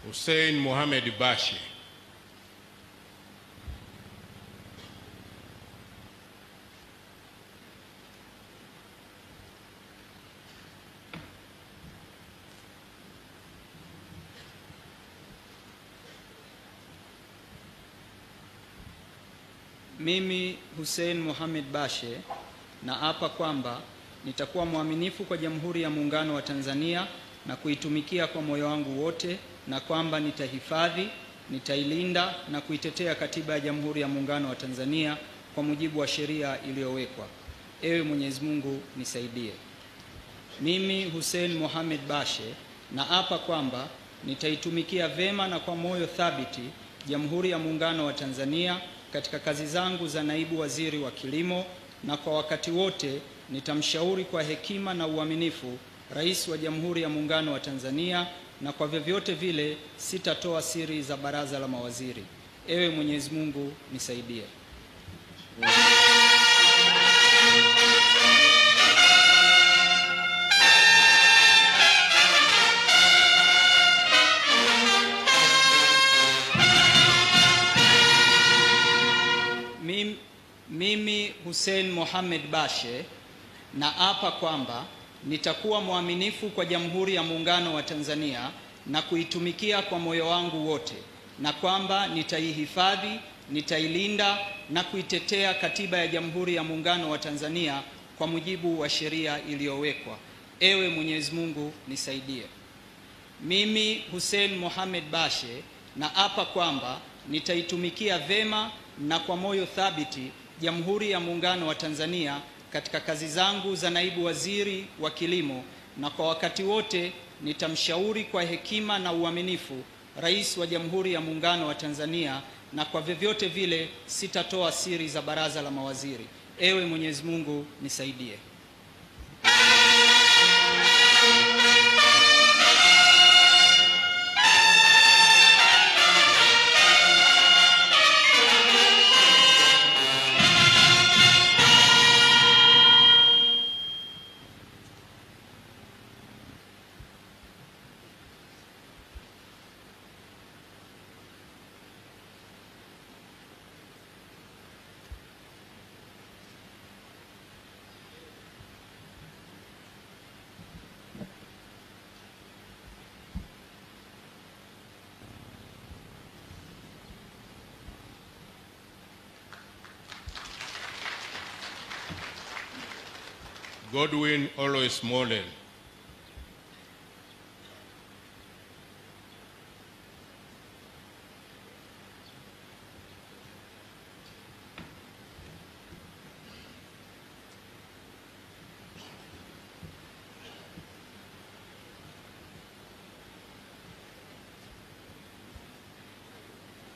Hussein Mohamed Bashe. Mimi Hussein Mohamed Bashe naapa kwamba nitakuwa mwaminifu kwa Jamhuri ya Muungano wa Tanzania na kuitumikia kwa moyo wangu wote, na kwamba nitahifadhi, nitailinda na kuitetea Katiba ya Jamhuri ya Muungano wa Tanzania kwa mujibu wa sheria iliyowekwa. Ewe Mwenyezi Mungu nisaidie. Mimi Hussein Mohamed Bashe naapa kwamba nitaitumikia vema na kwa moyo thabiti Jamhuri ya Muungano wa Tanzania katika kazi zangu za naibu waziri wa kilimo, na kwa wakati wote nitamshauri kwa hekima na uaminifu Rais wa Jamhuri ya Muungano wa Tanzania, na kwa vyovyote vile sitatoa siri za baraza la mawaziri. Ewe Mwenyezi Mungu nisaidie. Mimi Hussein Mohamed Bashe naapa kwamba nitakuwa mwaminifu kwa Jamhuri ya Muungano wa Tanzania na kuitumikia kwa moyo wangu wote, na kwamba nitaihifadhi, nitailinda na kuitetea Katiba ya Jamhuri ya Muungano wa Tanzania kwa mujibu wa sheria iliyowekwa. Ewe Mwenyezi Mungu nisaidie. Mimi Hussein Mohamed Bashe naapa kwamba nitaitumikia vema na kwa moyo thabiti Jamhuri ya Muungano wa Tanzania katika kazi zangu za naibu waziri wa kilimo, na kwa wakati wote nitamshauri kwa hekima na uaminifu Rais wa Jamhuri ya Muungano wa Tanzania, na kwa vyovyote vile sitatoa siri za baraza la mawaziri. Ewe Mwenyezi Mungu nisaidie. Godwin Alois Mollel.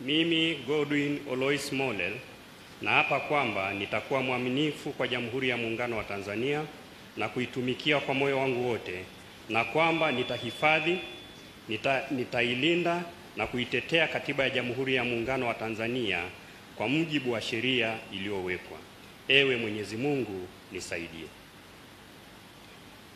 Mimi Godwin Alois Mollel naapa kwamba nitakuwa mwaminifu kwa Jamhuri ya Muungano wa Tanzania na kuitumikia kwa moyo wangu wote, na kwamba nitahifadhi, nitailinda na kuitetea Katiba ya Jamhuri ya Muungano wa Tanzania kwa mujibu wa sheria iliyowekwa. Ewe Mwenyezi Mungu nisaidie.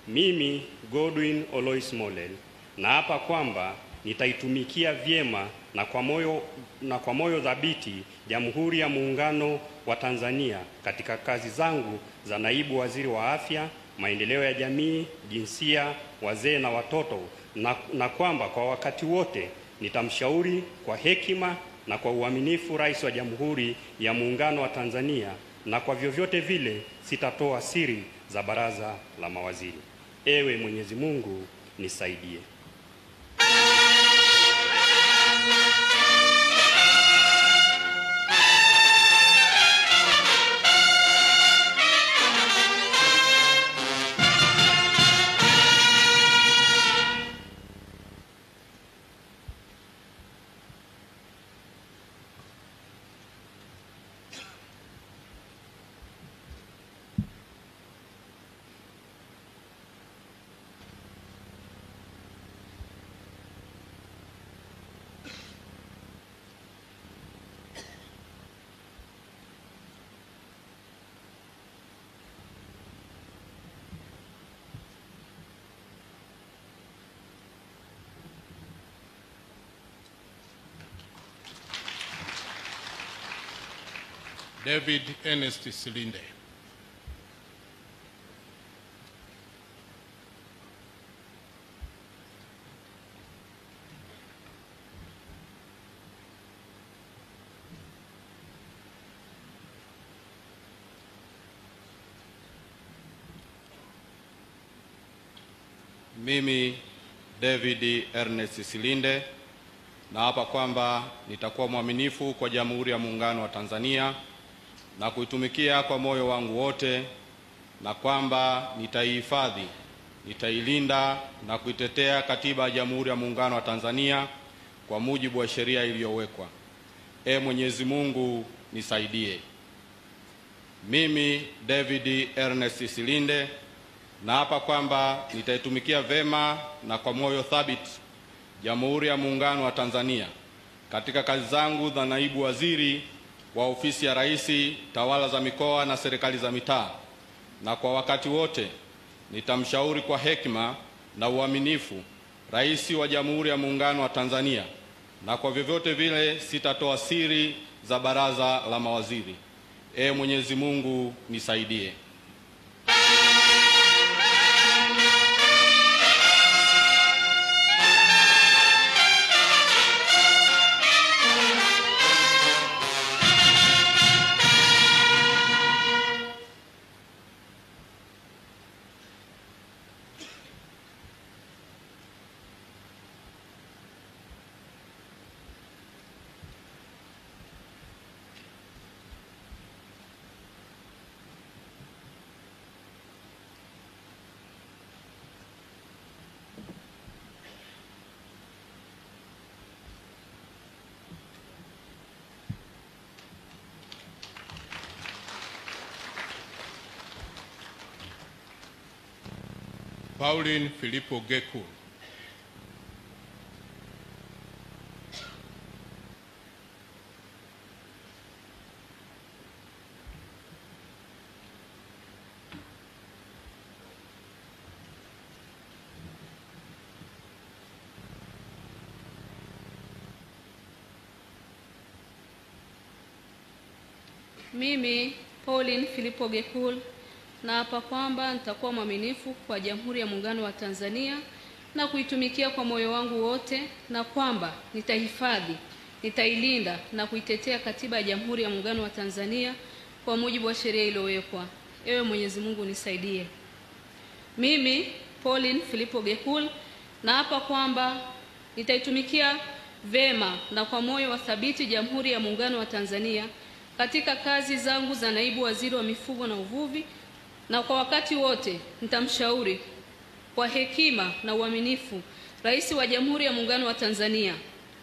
Mimi Godwin Alois Mollel naapa kwamba nitaitumikia vyema na kwa moyo thabiti Jamhuri ya Muungano wa Tanzania katika kazi zangu za naibu waziri wa afya, maendeleo ya jamii, jinsia, wazee na watoto, na kwamba kwa wakati wote nitamshauri kwa hekima na kwa uaminifu Rais wa Jamhuri ya Muungano wa Tanzania, na kwa vyovyote vile sitatoa siri za baraza la mawaziri. Ewe Mwenyezi Mungu nisaidie. David Ernest Silinde. Mimi David Ernest Silinde naapa kwamba nitakuwa mwaminifu kwa Jamhuri ya Muungano wa Tanzania na kuitumikia kwa moyo wangu wote, na kwamba nitaihifadhi, nitailinda na kuitetea Katiba ya Jamhuri ya Muungano wa Tanzania kwa mujibu wa sheria iliyowekwa. Ee Mwenyezi Mungu nisaidie. Mimi David Ernest Silinde naapa kwamba nitaitumikia vema na kwa moyo thabiti Jamhuri ya Muungano wa Tanzania katika kazi zangu za naibu waziri wa Ofisi ya Rais, Tawala za Mikoa na Serikali za Mitaa, na kwa wakati wote nitamshauri kwa hekima na uaminifu Rais wa Jamhuri ya Muungano wa Tanzania, na kwa vyovyote vile sitatoa siri za baraza la mawaziri. Ee Mwenyezi Mungu nisaidie. Pauline Filippo Geku. Mimi Pauline Filippo Gekul naapa kwamba nitakuwa mwaminifu kwa Jamhuri ya Muungano wa Tanzania na kuitumikia kwa moyo wangu wote, na kwamba nitahifadhi, nitailinda na kuitetea Katiba ya Jamhuri ya Muungano wa Tanzania kwa mujibu wa sheria iliyowekwa. Ewe Mwenyezi Mungu nisaidie. Mimi Pauline Filippo Gekul naapa kwamba nitaitumikia vema na kwa moyo wa thabiti Jamhuri ya Muungano wa Tanzania katika kazi zangu za naibu waziri wa mifugo na uvuvi, na kwa wakati wote nitamshauri kwa hekima na uaminifu Rais wa Jamhuri ya Muungano wa Tanzania,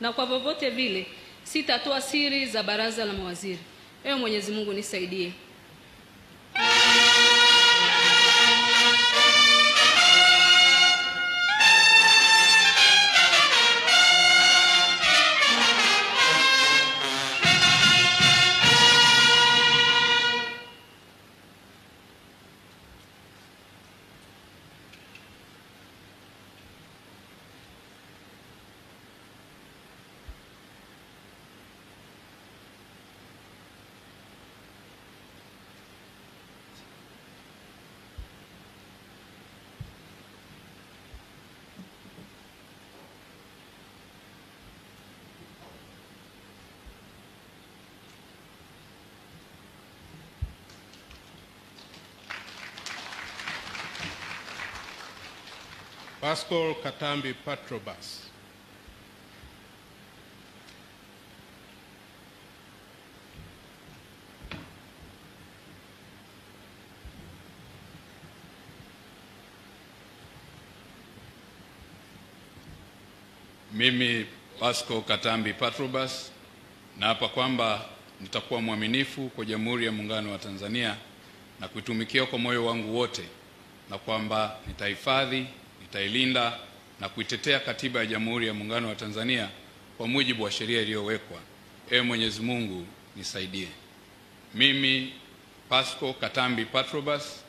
na kwa vyovyote vile sitatoa siri za baraza la mawaziri. Ewe Mwenyezi Mungu nisaidie. Pascal Katambi Patrobas. Mimi Pascal Katambi Patrobas naapa kwamba nitakuwa mwaminifu kwa Jamhuri ya Muungano wa Tanzania na kuitumikia kwa moyo wangu wote, na kwamba nitahifadhi, nitailinda na kuitetea Katiba ya Jamhuri ya Muungano wa Tanzania kwa mujibu wa sheria iliyowekwa. Ewe Mwenyezi Mungu nisaidie. Mimi Pascal Katambi Patrobas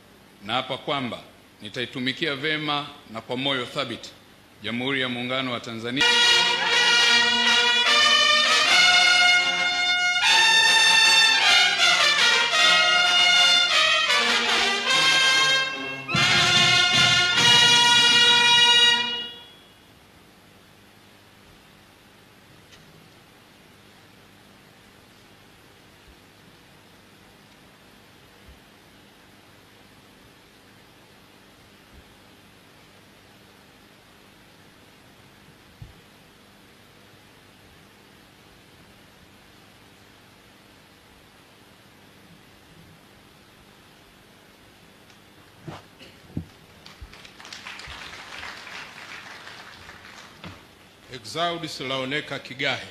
naapa kwamba nitaitumikia vema na kwa moyo thabiti Jamhuri ya Muungano wa Tanzania. Exaudi Laoneka Kigahe.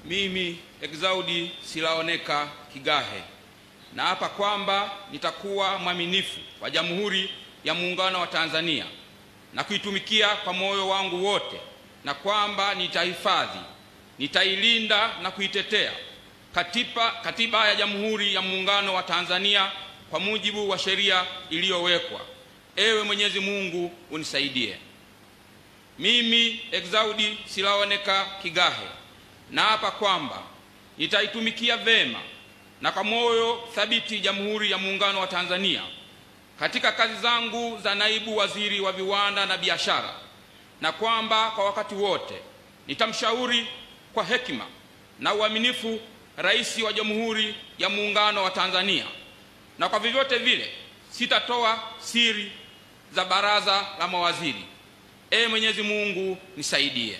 Mimi Exaudi Silaoneka Kigahe naapa kwamba nitakuwa mwaminifu kwa Jamhuri ya Muungano wa Tanzania na kuitumikia kwa moyo wangu wote, na kwamba nitahifadhi, nitailinda na kuitetea katiba ya Jamhuri ya Muungano wa Tanzania kwa mujibu wa sheria iliyowekwa. Ewe Mwenyezi Mungu unisaidie. Mimi Exaudi Silaoneka Kigahe naapa kwamba nitaitumikia vema na kwa moyo thabiti Jamhuri ya Muungano wa Tanzania katika kazi zangu za naibu waziri wa viwanda na biashara, na kwamba kwa wakati wote nitamshauri kwa hekima na uaminifu Rais wa Jamhuri ya Muungano wa Tanzania, na kwa vyovyote vile sitatoa siri za baraza la mawaziri. Ee Mwenyezi Mungu nisaidie.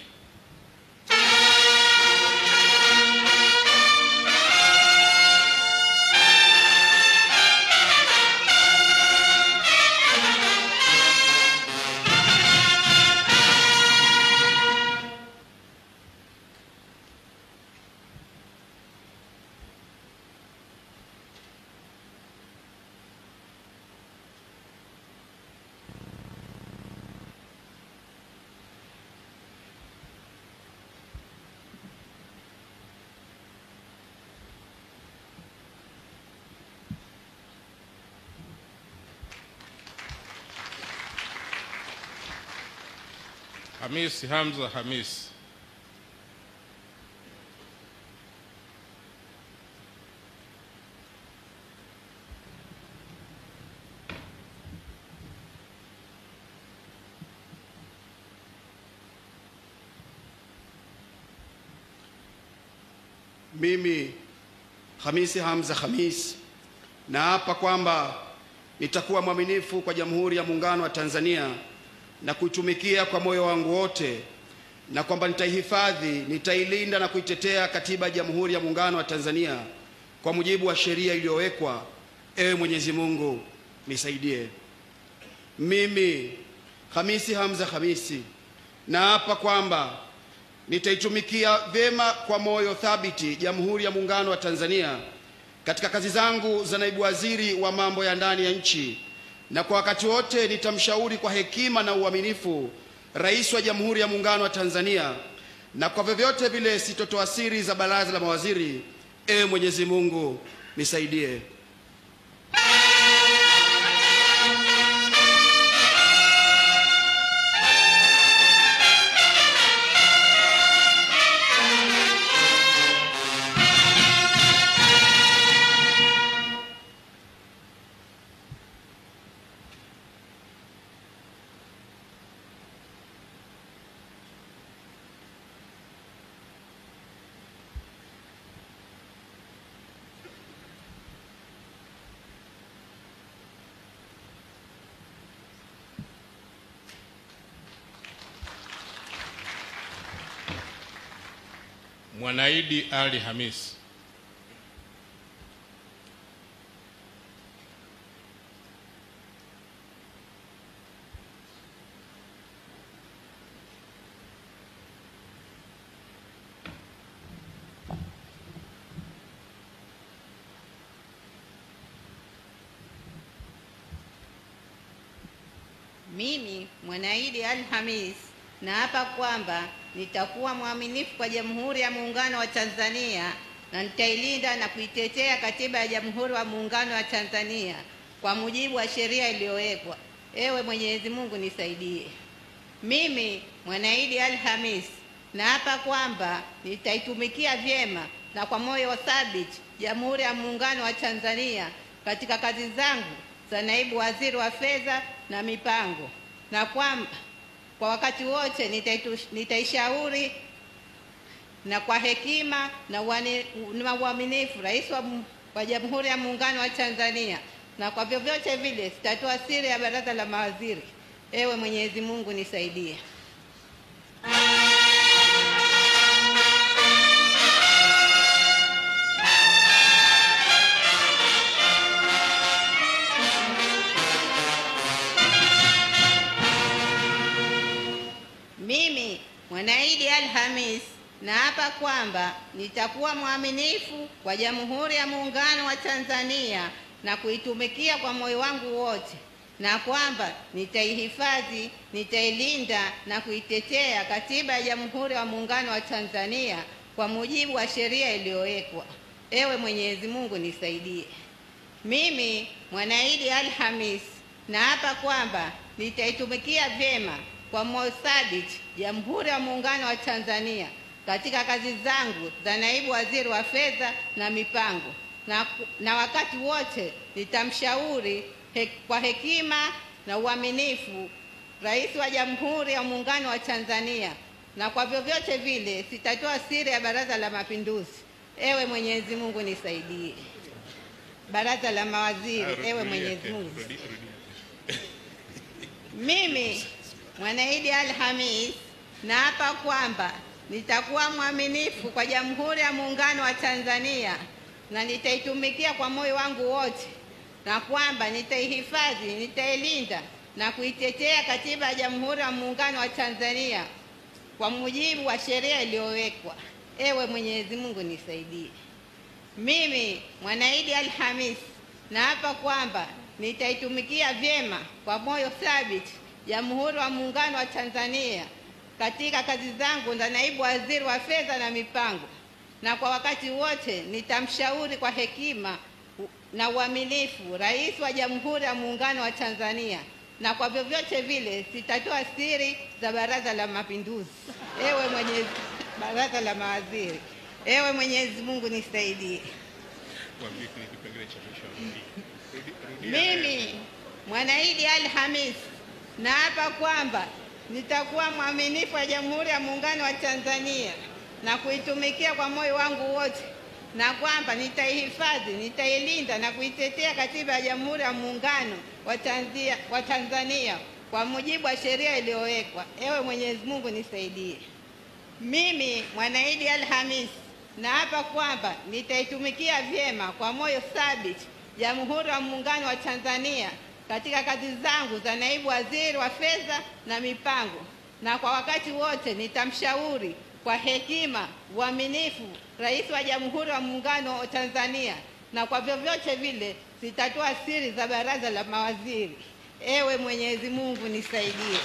Hamis Hamza Hamis. Mimi Hamisi Hamza Hamis naapa kwamba nitakuwa mwaminifu kwa Jamhuri ya Muungano wa Tanzania na kuitumikia kwa moyo wangu wote, na kwamba nitaihifadhi, nitailinda na kuitetea katiba ya Jamhuri ya Muungano wa Tanzania kwa mujibu wa sheria iliyowekwa. Ewe Mwenyezi Mungu nisaidie. Mimi Hamisi Hamza Hamisi naapa kwamba nitaitumikia vyema kwa moyo thabiti Jamhuri ya Muungano wa Tanzania katika kazi zangu za naibu waziri wa mambo ya ndani ya nchi, na kwa wakati wote nitamshauri kwa hekima na uaminifu Rais wa Jamhuri ya Muungano wa Tanzania, na kwa vyovyote vile sitotoa siri za baraza la mawaziri. Ewe Mwenyezi Mungu nisaidie. Mwanaidi Ali Hamis. Mimi Mwanaidi Ali Hamis naapa kwamba nitakuwa mwaminifu kwa Jamhuri ya Muungano wa Tanzania na nitailinda na kuitetea katiba ya Jamhuri ya Muungano wa Tanzania kwa mujibu wa sheria iliyowekwa. Ewe Mwenyezi Mungu nisaidie. Mimi Mwanaidi Ali Hamis naapa kwamba nitaitumikia vyema na kwa moyo thabiti Jamhuri ya Muungano wa Tanzania katika kazi zangu za naibu waziri wa fedha na mipango, na kwamba kwa wakati wote nitaishauri na kwa hekima na uaminifu Rais wa Jamhuri ya Muungano wa Tanzania, na kwa vyovyote vile sitatoa siri ya baraza la mawaziri. Ewe Mwenyezi Mungu nisaidie. Mimi Mwanaidi Alhamis naapa kwamba nitakuwa mwaminifu kwa Jamhuri ya Muungano wa Tanzania na kuitumikia kwa moyo wangu wote, na kwamba nitaihifadhi, nitailinda na kuitetea Katiba ya Jamhuri ya Muungano wa Tanzania kwa mujibu wa sheria iliyowekwa. Ewe Mwenyezi Mungu nisaidie. Mimi Mwanaidi Alhamis naapa kwamba nitaitumikia vyema kwa moyo thabiti Jamhuri ya Muungano wa Tanzania katika kazi zangu za naibu waziri wa fedha na mipango, na wakati wote nitamshauri kwa hekima na uaminifu Rais wa Jamhuri ya Muungano wa Tanzania, na kwa vyovyote vile sitatoa siri ya Baraza la Mapinduzi. Ewe Mwenyezi Mungu nisaidie. Baraza la Mawaziri, ewe Mwenyezi Mungu. Mimi Mwanaidi Alhamis naapa kwamba nitakuwa mwaminifu kwa Jamhuri ya Muungano wa Tanzania na nitaitumikia kwa moyo wangu wote, na kwamba nitaihifadhi, nitailinda na kuitetea Katiba ya Jamhuri ya Muungano wa Tanzania kwa mujibu wa sheria iliyowekwa. Ewe Mwenyezi Mungu nisaidie. Mimi Mwanaidi Alhamis naapa kwamba nitaitumikia vyema kwa moyo thabiti Jamhuri ya Muungano wa Tanzania katika kazi zangu za naibu waziri wa fedha na mipango, na kwa wakati wote nitamshauri kwa hekima na uaminifu Rais wa Jamhuri ya Muungano wa Tanzania, na kwa vyovyote vile sitatoa siri za Baraza la Mapinduzi. Ewe Mwenyezi, Baraza la Mawaziri. Ewe Mwenyezi Mungu nisaidie. Mimi Mwanaidi Alhamis naapa kwamba nitakuwa mwaminifu wa Jamhuri ya Muungano wa Tanzania na kuitumikia kwa moyo wangu wote, na kwamba nitaihifadhi, nitailinda na kuitetea Katiba ya Jamhuri ya Muungano wa Tanzania kwa mujibu wa sheria iliyowekwa. Ewe Mwenyezi Mungu nisaidie. Mimi Mwanaidi Alhamis naapa kwamba nitaitumikia vyema kwa moyo thabiti Jamhuri ya Muungano wa Tanzania katika kazi zangu za naibu waziri wa fedha na mipango, na kwa wakati wote nitamshauri kwa hekima, uaminifu Rais wa Jamhuri ya Muungano wa Tanzania, na kwa vyovyote vile sitatoa siri za Baraza la Mawaziri. Ewe Mwenyezi Mungu nisaidie.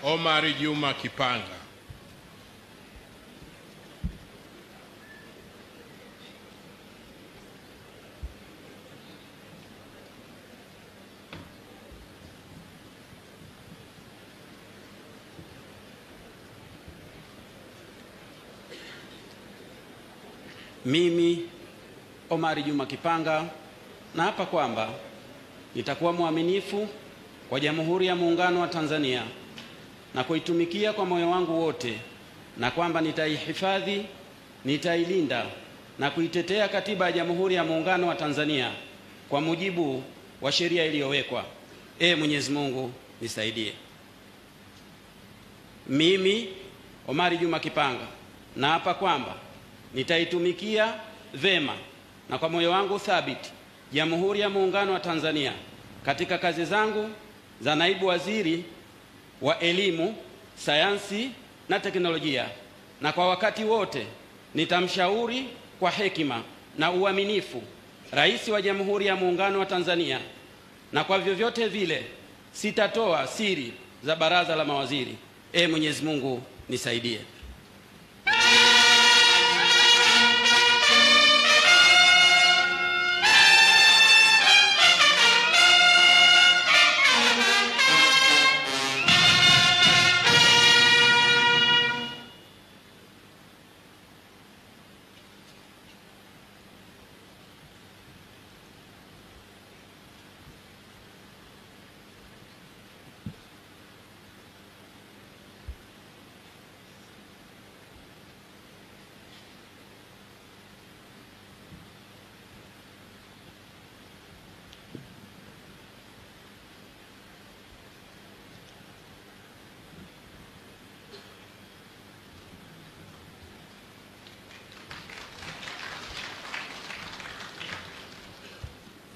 Omari Juma Kipanga. Mimi Omari Juma Kipanga naapa kwamba nitakuwa mwaminifu kwa Jamhuri ya Muungano wa Tanzania na kuitumikia kwa moyo wangu wote, na kwamba nitaihifadhi, nitailinda na kuitetea Katiba ya Jamhuri ya Muungano wa Tanzania kwa mujibu wa sheria iliyowekwa. Mwenyezi Mungu nisaidie. Mimi Omari Juma Kipanga naapa kwamba nitaitumikia vema na kwa moyo wangu thabiti Jamhuri ya Muungano wa Tanzania katika kazi zangu za naibu waziri wa elimu, sayansi na teknolojia, na kwa wakati wote nitamshauri kwa hekima na uaminifu Rais wa Jamhuri ya Muungano wa Tanzania, na kwa vyovyote vile sitatoa siri za baraza la mawaziri. Ee Mwenyezi Mungu nisaidie.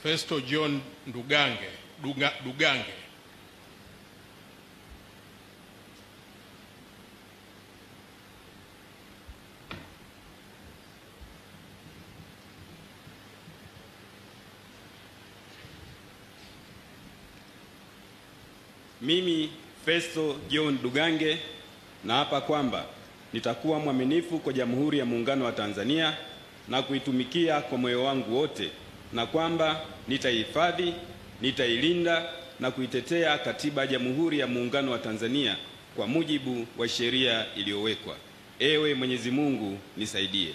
Festo John Dugange, Dugange. Mimi Festo John Dugange naapa kwamba nitakuwa mwaminifu kwa Jamhuri ya Muungano wa Tanzania na kuitumikia kwa moyo wangu wote, na kwamba nitaihifadhi, nitailinda na kuitetea Katiba ya Jamhuri ya Muungano wa Tanzania kwa mujibu wa sheria iliyowekwa. Ewe Mwenyezi Mungu nisaidie.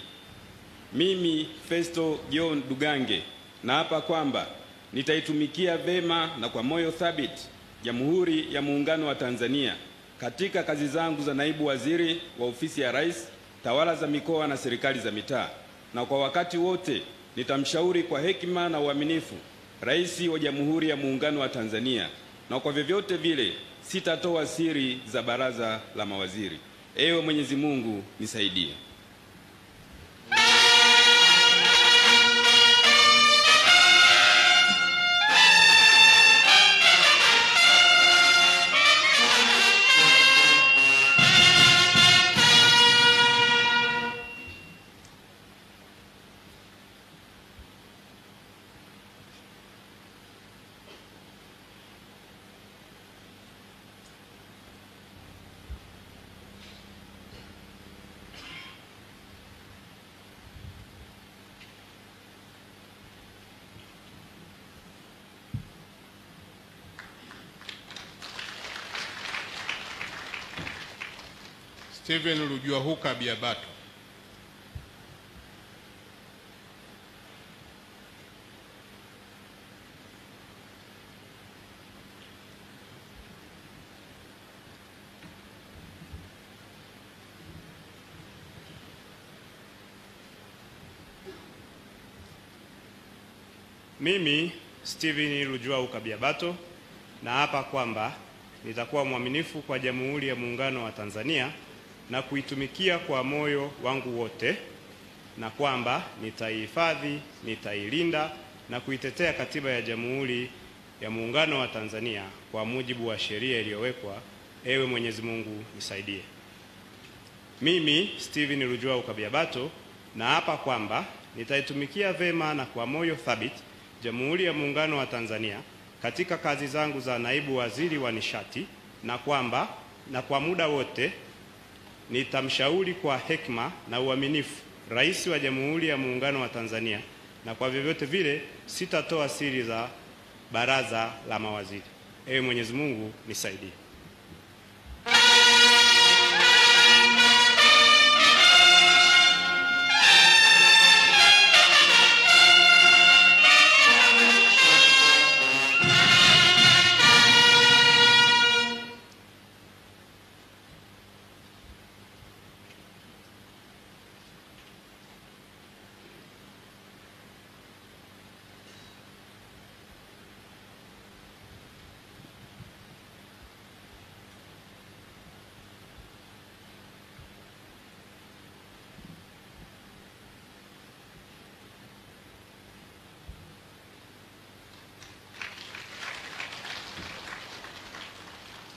Mimi Festo John Dugange naapa kwamba nitaitumikia vema na kwa moyo thabiti Jamhuri ya Muungano wa Tanzania katika kazi zangu za naibu waziri wa ofisi ya Rais, tawala za mikoa na serikali za mitaa, na kwa wakati wote nitamshauri kwa hekima na uaminifu Rais wa Jamhuri ya Muungano wa Tanzania, na kwa vyovyote vile sitatoa siri za baraza la mawaziri. Ewe Mwenyezi Mungu nisaidie. Stephen Lujuahuka Biabato. Mimi Stephen Lujuahuka Biabato naapa kwamba nitakuwa mwaminifu kwa Jamhuri ya Muungano wa Tanzania na kuitumikia kwa moyo wangu wote, na kwamba nitaihifadhi, nitailinda na kuitetea Katiba ya Jamhuri ya Muungano wa Tanzania kwa mujibu wa sheria iliyowekwa. Ewe Mwenyezi Mungu nisaidie. Mimi Stephen Lujuahuka Biabato naapa kwamba nitaitumikia vema na kwa moyo thabiti Jamhuri ya Muungano wa Tanzania katika kazi zangu za naibu waziri wa nishati, na kwamba na kwa muda wote nitamshauri kwa hekima na uaminifu Rais wa Jamhuri ya Muungano wa Tanzania, na kwa vyovyote vile sitatoa siri za baraza la mawaziri. Ewe Mwenyezi Mungu nisaidie.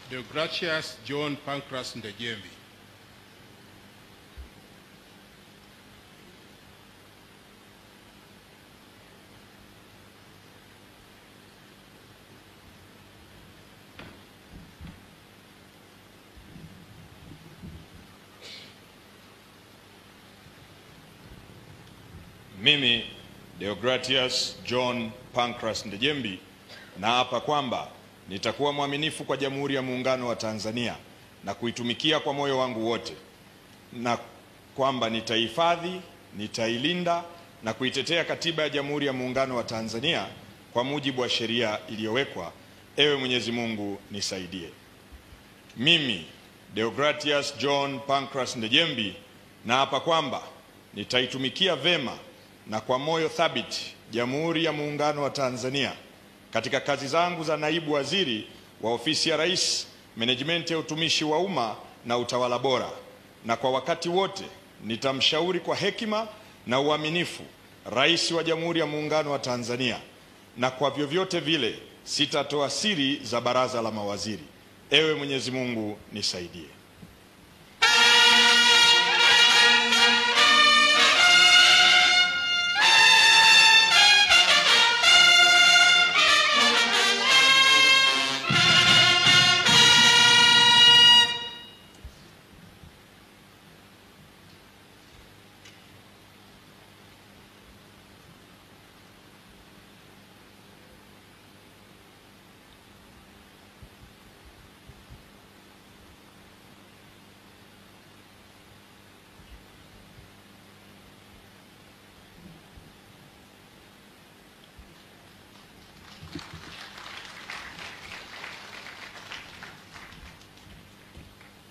Deogratias John Pancras Ndejembi. Mimi Deogratias John Pancras Ndejembi naapa kwamba nitakuwa mwaminifu kwa Jamhuri ya Muungano wa Tanzania na kuitumikia kwa moyo wangu wote, na kwamba nitahifadhi, nitailinda na kuitetea Katiba ya Jamhuri ya Muungano wa Tanzania kwa mujibu wa sheria iliyowekwa. Ewe Mwenyezi Mungu nisaidie. Mimi Deogratias John Pancras Ndejembi naapa kwamba nitaitumikia vema na kwa moyo thabiti Jamhuri ya Muungano wa Tanzania katika kazi zangu za naibu waziri wa Ofisi ya Rais, Menejimenti ya Utumishi wa Umma na Utawala Bora, na kwa wakati wote nitamshauri kwa hekima na uaminifu Rais wa Jamhuri ya Muungano wa Tanzania, na kwa vyovyote vile sitatoa siri za baraza la mawaziri. Ewe Mwenyezi Mungu nisaidie.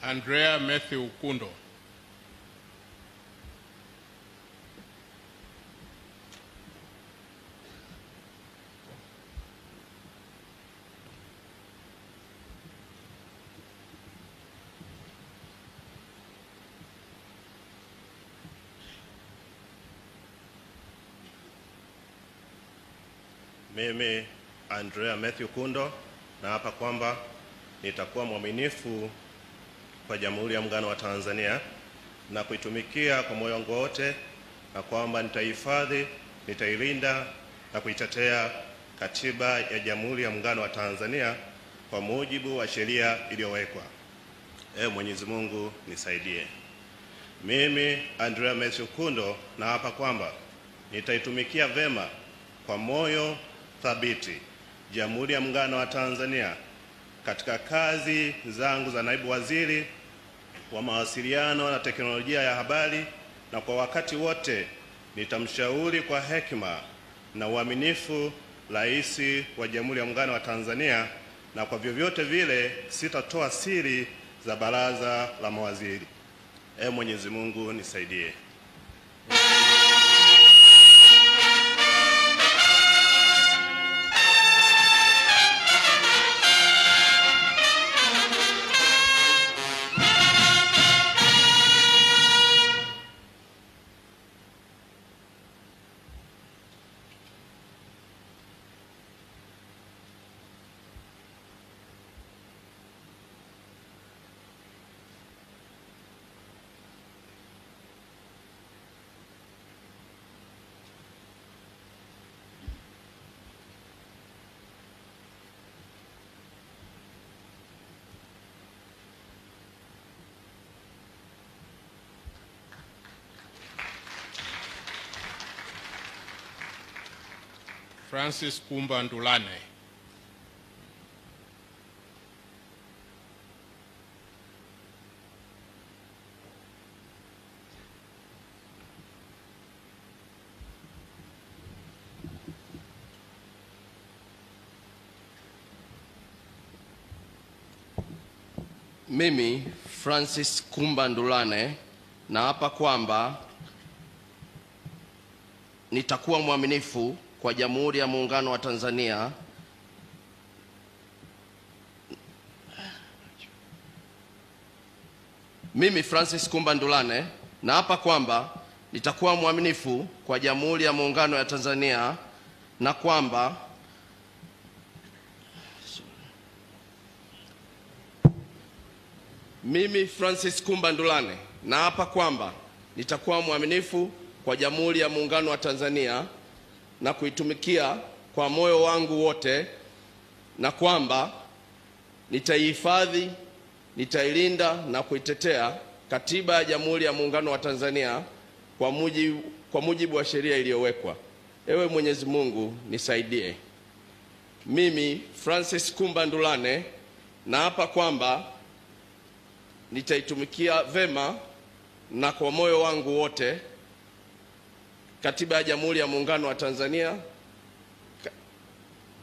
Andrea Matthew Kundo. Mimi Andrea Matthew Kundo naapa kwamba nitakuwa mwaminifu kwa Jamhuri ya Muungano wa Tanzania na kuitumikia kwa moyo wangu wote, na kwamba nitahifadhi, nitailinda na kuitetea Katiba ya Jamhuri ya Muungano wa Tanzania kwa mujibu wa sheria iliyowekwa. Ewe Mwenyezi Mungu nisaidie. Mimi Andrea Matthew Kundo naapa kwamba nitaitumikia vema kwa moyo thabiti Jamhuri ya Muungano wa Tanzania katika kazi zangu za naibu waziri wa mawasiliano na teknolojia ya habari, na kwa wakati wote nitamshauri kwa hekima na uaminifu Rais wa Jamhuri ya Muungano wa Tanzania, na kwa vyovyote vile sitatoa siri za baraza la mawaziri. Ee Mwenyezi Mungu nisaidie. Francis Kumba Ndulane. Mimi Francis Kumba Ndulane naapa kwamba nitakuwa mwaminifu kwa Jamhuri ya Muungano wa Tanzania Mimi Francis Kumba Ndulane naapa kwamba nitakuwa mwaminifu kwa Jamhuri ya Muungano ya Tanzania na kwamba Mimi Francis Kumba Ndulane naapa kwamba nitakuwa mwaminifu kwa Jamhuri ya Muungano wa Tanzania na kuitumikia kwa moyo wangu wote, na kwamba nitaihifadhi, nitailinda na kuitetea Katiba ya Jamhuri ya Muungano wa Tanzania kwa mujibu wa sheria iliyowekwa. Ewe Mwenyezi Mungu nisaidie. Mimi Francis Kumba Ndulane naapa kwamba nitaitumikia vema na kwa moyo wangu wote Katiba ya Jamhuri ya Muungano wa Tanzania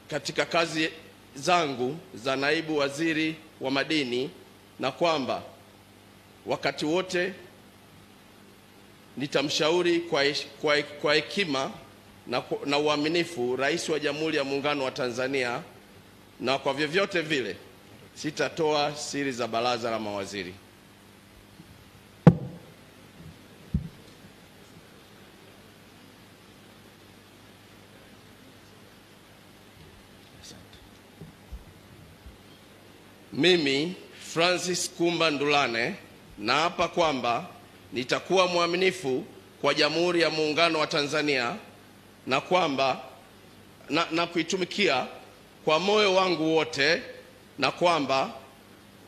katika kazi zangu za naibu waziri wa madini, na kwamba wakati wote nitamshauri kwa hekima na uaminifu Rais wa Jamhuri ya Muungano wa Tanzania, na kwa vyovyote vile sitatoa siri za baraza la mawaziri. Mimi Francis Kumba Ndulane naapa kwamba nitakuwa mwaminifu kwa Jamhuri ya Muungano wa Tanzania na kwamba na kuitumikia kwa moyo wangu wote, na kwamba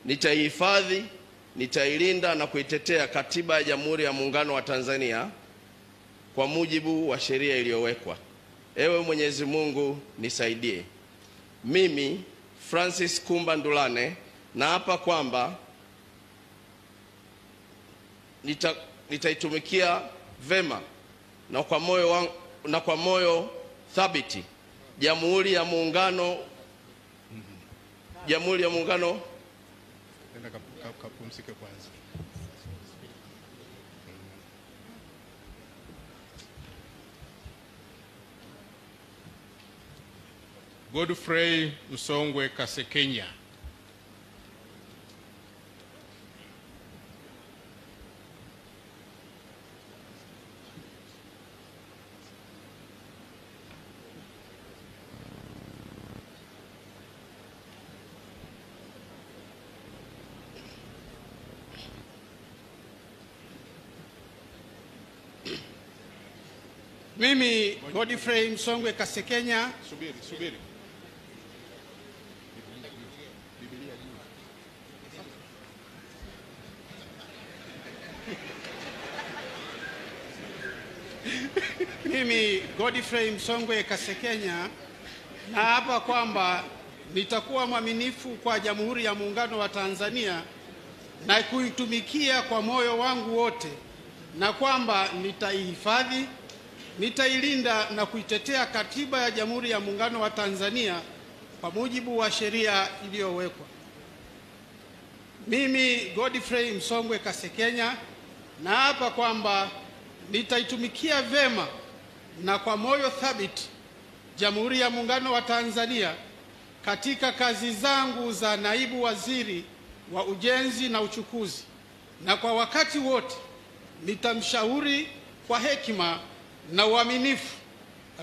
nitaihifadhi, nitailinda na kuitetea Katiba ya Jamhuri ya Muungano wa Tanzania kwa mujibu wa sheria iliyowekwa. Ewe Mwenyezi Mungu nisaidie. Mimi Francis Kumba Ndulane naapa kwamba nitaitumikia vema na kwa moyo wangu, na kwa moyo thabiti Jamhuri ya Muungano. Jamhuri ya Muungano. Nenda kapumzike kwanza. Godfrey Msongwe Kasekenya. Mimi Godfrey Msongwe Kasekenya. Subiri, subiri. Mimi Godfrey Msongwe Kasekenya naapa kwamba nitakuwa mwaminifu kwa Jamhuri ya Muungano wa Tanzania na kuitumikia kwa moyo wangu wote, na kwamba nitaihifadhi, nitailinda na kuitetea Katiba ya Jamhuri ya Muungano wa Tanzania kwa mujibu wa sheria iliyowekwa. Mimi Godfrey Msongwe Kasekenya naapa kwamba nitaitumikia vema na kwa moyo thabiti Jamhuri ya Muungano wa Tanzania katika kazi zangu za naibu waziri wa ujenzi na uchukuzi, na kwa wakati wote nitamshauri kwa hekima na uaminifu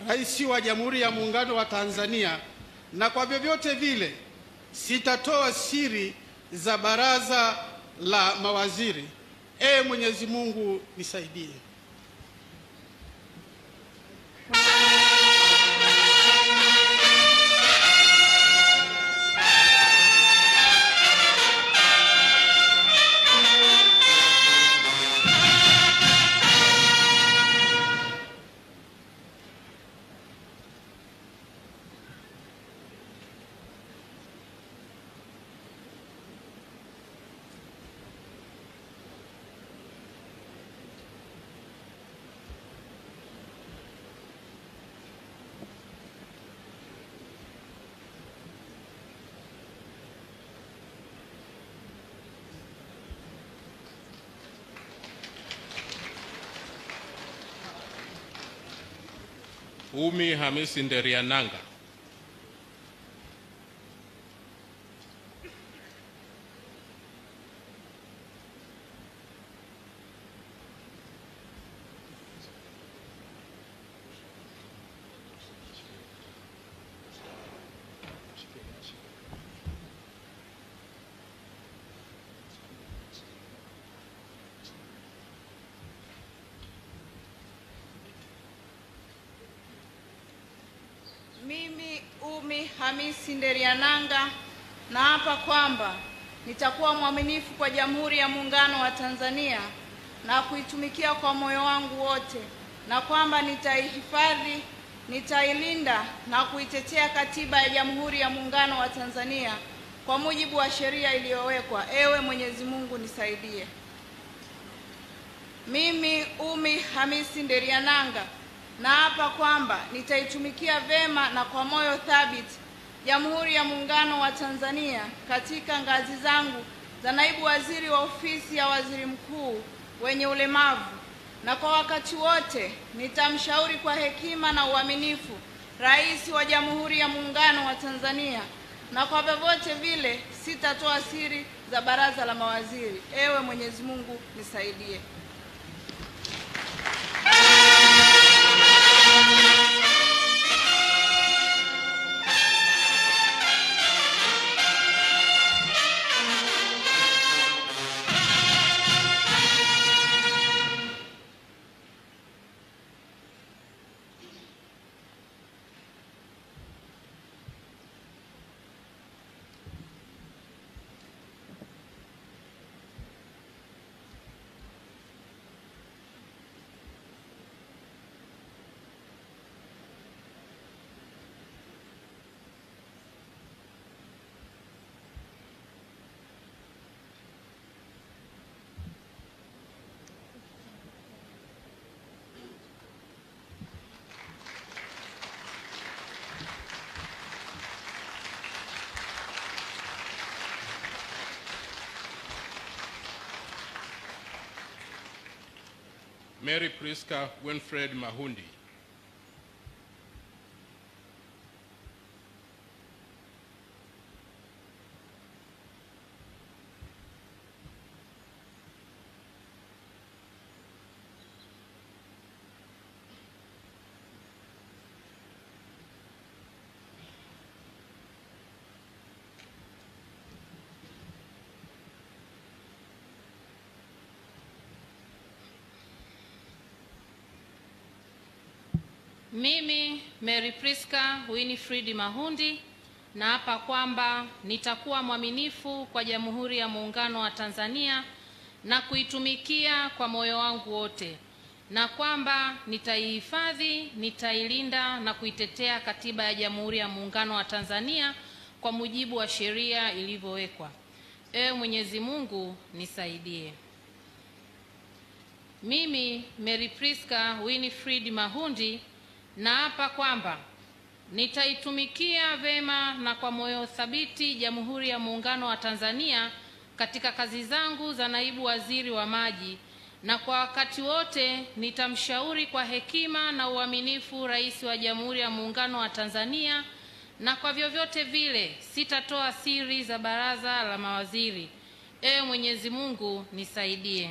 Rais wa Jamhuri ya Muungano wa Tanzania, na kwa vyovyote vile sitatoa siri za baraza la mawaziri. Ee Mwenyezi Mungu nisaidie. Umi Hamisi Nderiananga. Mimi Umi Hamisi Nderiananga naapa kwamba nitakuwa mwaminifu kwa Jamhuri ya Muungano wa Tanzania na kuitumikia kwa moyo wangu wote, na kwamba nitaihifadhi, nitailinda na kuitetea Katiba ya Jamhuri ya Muungano wa Tanzania kwa mujibu wa sheria iliyowekwa. Ewe Mwenyezi Mungu nisaidie. Mimi Umi Hamisi Nderiananga naapa kwamba nitaitumikia vema na kwa moyo thabiti Jamhuri ya Muungano wa Tanzania katika ngazi zangu za naibu waziri wa ofisi ya waziri mkuu wenye ulemavu, na kwa wakati wote nitamshauri kwa hekima na uaminifu Rais wa Jamhuri ya Muungano wa Tanzania, na kwa vyovyote vile sitatoa siri za baraza la mawaziri. Ewe Mwenyezi Mungu nisaidie. Mary Priska Winfred Mahundi. Mimi Mary Priska Winifred Mahundi naapa kwamba nitakuwa mwaminifu kwa Jamhuri ya Muungano wa Tanzania na kuitumikia kwa moyo wangu wote, na kwamba nitaihifadhi, nitailinda na kuitetea Katiba ya Jamhuri ya Muungano wa Tanzania kwa mujibu wa sheria ilivyowekwa. Ewe Mwenyezi Mungu nisaidie. Mimi Mary Priska Winifred Mahundi naapa kwamba nitaitumikia vema na kwa moyo thabiti Jamhuri ya Muungano wa Tanzania katika kazi zangu za naibu waziri wa maji, na kwa wakati wote nitamshauri kwa hekima na uaminifu Rais wa Jamhuri ya Muungano wa Tanzania, na kwa vyovyote vile sitatoa siri za baraza la mawaziri. Ewe Mwenyezi Mungu nisaidie.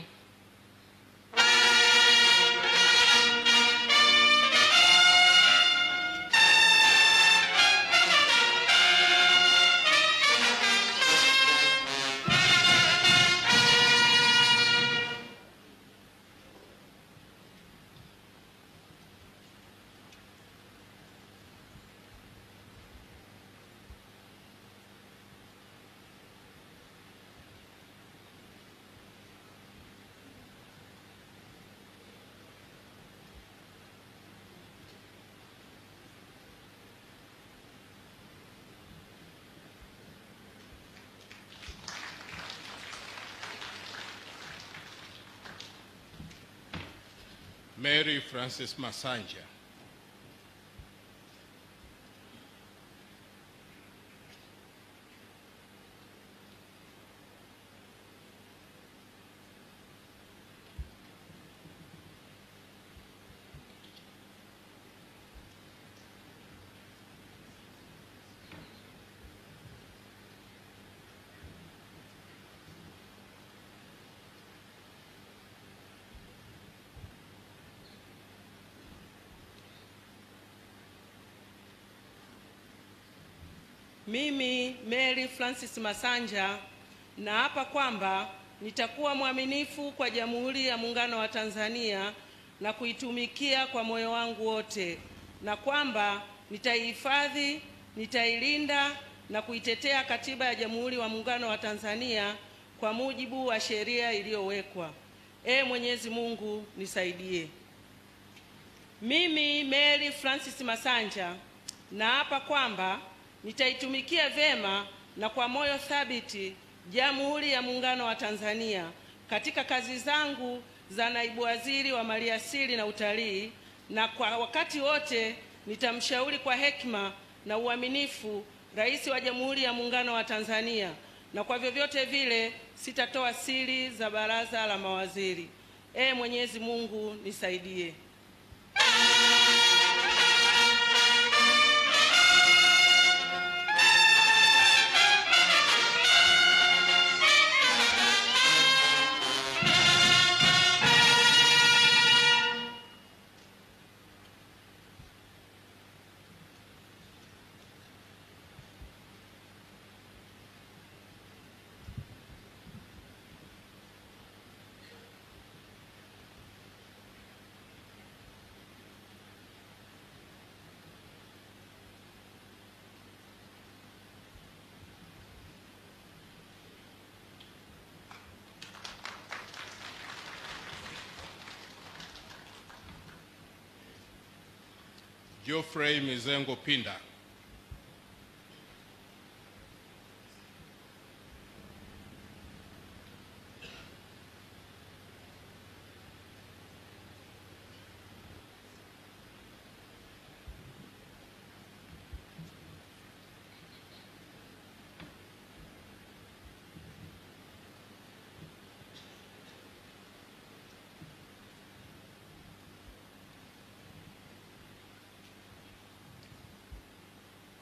Mary Francis Masanja. Mimi Mary Francis Masanja naapa kwamba nitakuwa mwaminifu kwa Jamhuri ya Muungano wa Tanzania na kuitumikia kwa moyo wangu wote, na kwamba nitaihifadhi, nitailinda na kuitetea Katiba ya Jamhuri ya Muungano wa Tanzania kwa mujibu wa sheria iliyowekwa. Ee Mwenyezi Mungu nisaidie. Mimi Mary Francis Masanja naapa kwamba nitaitumikia vema na kwa moyo thabiti Jamhuri ya Muungano wa Tanzania katika kazi zangu za naibu waziri wa Maliasili na Utalii, na kwa wakati wote nitamshauri kwa hekima na uaminifu Rais wa Jamhuri ya Muungano wa Tanzania, na kwa vyovyote vile sitatoa siri za baraza la mawaziri. Mwenyezi Mungu nisaidie. Geoffrey Mizengo Pinda.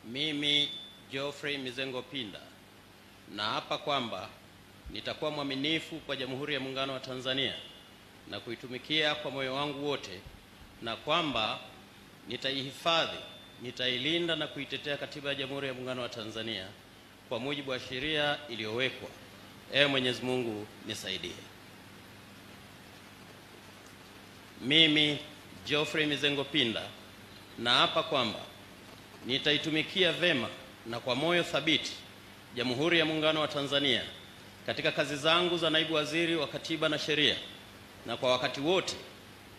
Mimi Geoffrey Mizengo Pinda naapa kwamba nitakuwa mwaminifu kwa Jamhuri ya Muungano wa Tanzania na kuitumikia kwa moyo wangu wote, na kwamba nitaihifadhi, nitailinda na kuitetea Katiba ya Jamhuri ya Muungano wa Tanzania kwa mujibu wa sheria iliyowekwa. Ee Mwenyezi Mungu nisaidie. Mimi Geoffrey Mizengo Pinda naapa kwamba nitaitumikia vema na kwa moyo thabiti Jamhuri ya Muungano wa Tanzania katika kazi zangu za naibu waziri wa Katiba na Sheria, na kwa wakati wote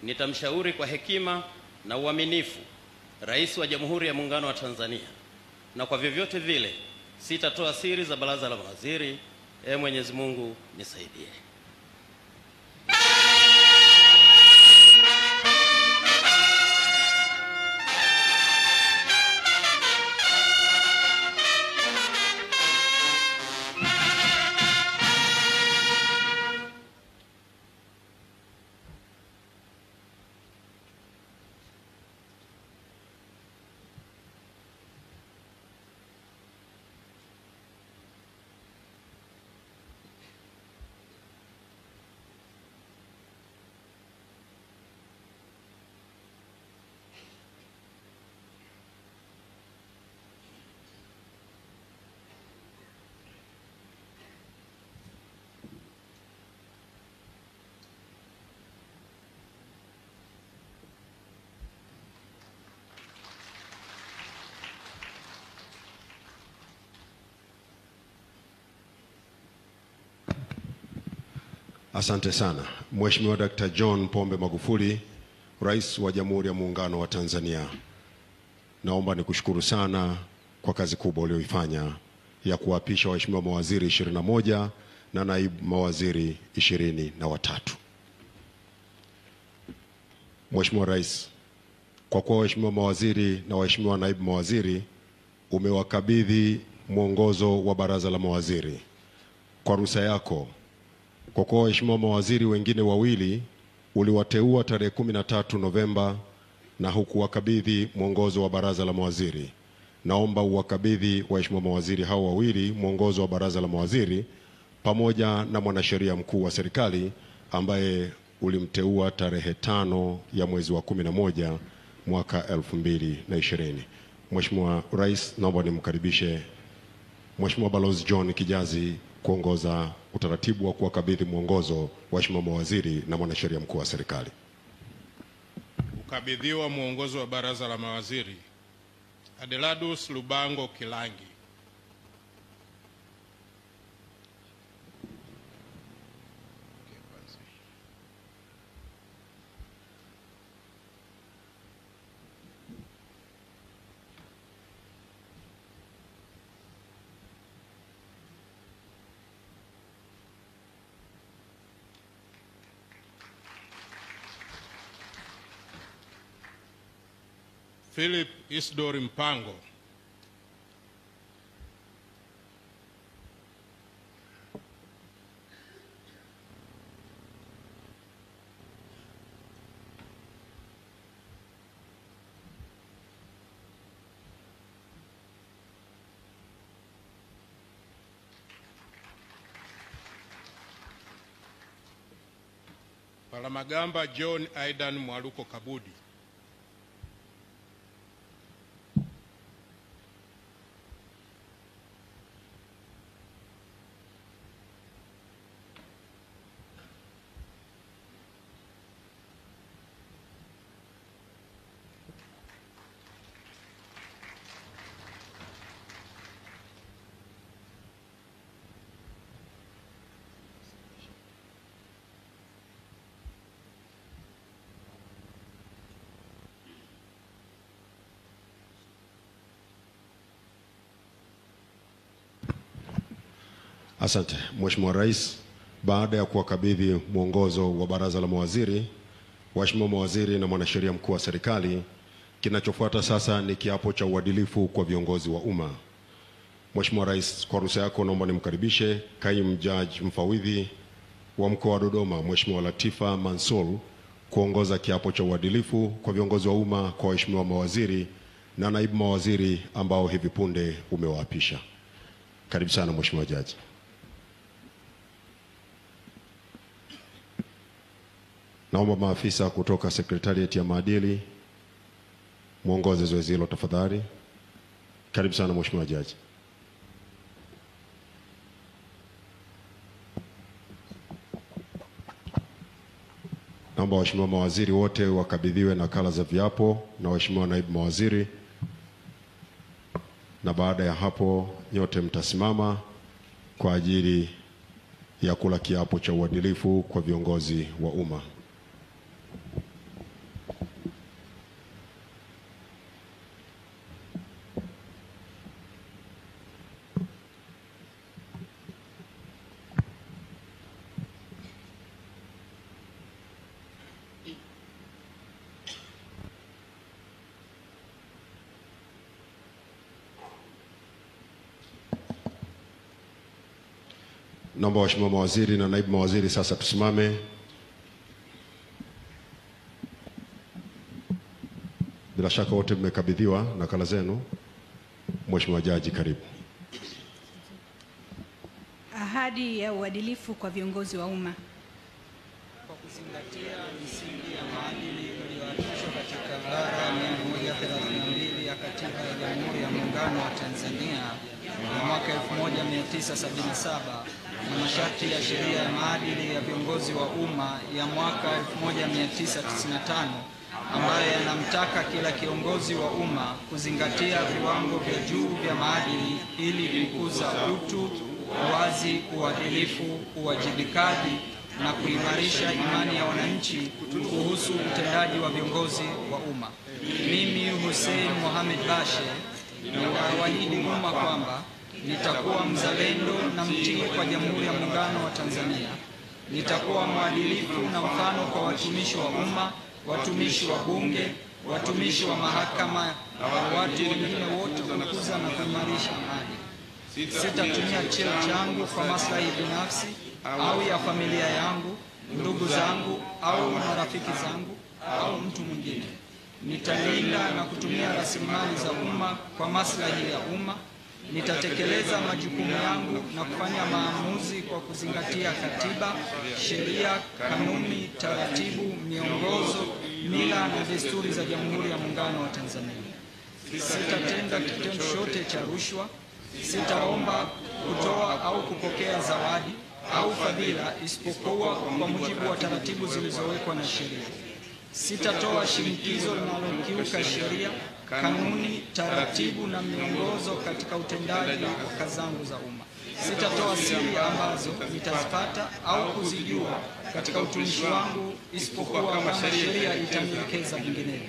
nitamshauri kwa hekima na uaminifu Rais wa Jamhuri ya Muungano wa Tanzania, na kwa vyovyote vile sitatoa siri za baraza la mawaziri. Ee Mwenyezi Mungu nisaidie. Asante sana. Mheshimiwa Dr. John Pombe Magufuli, Rais wa Jamhuri ya Muungano wa Tanzania, naomba nikushukuru sana kwa kazi kubwa uliyoifanya ya kuapisha waheshimiwa mawaziri 21 na naibu mawaziri 23. Mheshimiwa Rais, kwa kuwa waheshimiwa mawaziri na waheshimiwa naibu mawaziri umewakabidhi mwongozo wa baraza la mawaziri, kwa ruhusa yako, kwa kuwa waheshimiwa mawaziri wengine wawili uliwateua tarehe 13 Novemba na hukuwakabidhi mwongozo wa baraza la mawaziri, naomba uwakabidhi waheshimiwa mawaziri hao wawili mwongozo wa baraza la mawaziri pamoja na mwanasheria mkuu wa serikali ambaye ulimteua tarehe 5 ya mwezi wa 11 mwaka 2020. Mheshimiwa Rais, naomba nimkaribishe Mheshimiwa Balozi John Kijazi kuongoza utaratibu wa kuwakabidhi mwongozo waheshimiwa mawaziri na mwanasheria mkuu wa serikali. Kukabidhiwa mwongozo wa baraza la mawaziri, Adeladus Lubango Kilangi. Philip Isdori Mpango. Palamagamba John Aidan Mwaluko Kabudi. Asante Mheshimiwa Rais. Baada ya kuwakabidhi mwongozo wa Baraza la Mawaziri, waheshimiwa mawaziri na mwanasheria mkuu wa serikali, kinachofuata sasa ni kiapo cha uadilifu kwa viongozi wa umma. Mheshimiwa Rais, kwa ruhusa yako naomba nimkaribishe Kaimu Jaji Mfawidhi wa Mkoa wa Dodoma, Mheshimiwa Latifa Mansur, kuongoza kiapo cha uadilifu kwa viongozi wa umma kwa waheshimiwa mawaziri na naibu mawaziri ambao hivi punde umewaapisha. Karibu sana Mheshimiwa Jaji. Naomba maafisa kutoka Secretariat ya Maadili muongoze zoezi hilo tafadhali. Karibu sana Mheshimiwa Jaji. Naomba waheshimiwa mawaziri wote wakabidhiwe nakala za viapo na waheshimiwa naibu mawaziri, na baada ya hapo nyote mtasimama kwa ajili ya kula kiapo cha uadilifu kwa viongozi wa umma. Naomba waheshimiwa mawaziri na naibu mawaziri sasa tusimame. Bila shaka wote mmekabidhiwa nakala zenu. Mheshimiwa Jaji, karibu. Ahadi ya uadilifu kwa viongozi wa umma. Kwa kuzingatia misingi ya maadili iliyoainishwa katika ibara 132 ya Katiba ya Jamhuri ya Muungano wa Tanzania ya mwaka 1977 na masharti ya sheria ya maadili ya viongozi wa umma ya mwaka 1995 ambayo yanamtaka kila kiongozi wa umma kuzingatia viwango vya juu vya maadili ili kukuza utu, uwazi, uadilifu, uwajibikaji na kuimarisha imani ya wananchi kuhusu utendaji wa viongozi wa umma. Mimi Hussein Mohamed Bashe ninawaahidi umma kwamba nitakuwa mzalendo na mtii kwa Jamhuri ya Muungano wa Tanzania. Nitakuwa mwadilifu na mfano kwa watumishi wa umma, watumishi wa bunge, watumishi wa mahakama na watu wengine wote kukuza na kuimarisha amani. Sitatumia cheo changu kwa maslahi binafsi au ya familia yangu, ndugu zangu au marafiki zangu au mtu mwingine. Nitalinda na kutumia rasilimali za umma kwa maslahi ya umma. Nitatekeleza majukumu yangu na kufanya maamuzi kwa kuzingatia katiba, sheria, kanuni, taratibu, miongozo, mila na desturi za Jamhuri ya Muungano wa Tanzania. Sitatenda kitendo chochote cha rushwa. Sitaomba, kutoa au kupokea zawadi au fadhila isipokuwa kwa mujibu wa taratibu zilizowekwa na sheria. Sitatoa shinikizo linalokiuka sheria, kanuni, taratibu na miongozo katika utendaji wa kazi zangu za umma. Sitatoa siri ambazo nitazipata au kuzijua katika utumishi wangu isipokuwa kama sheria itanielekeza vinginevyo.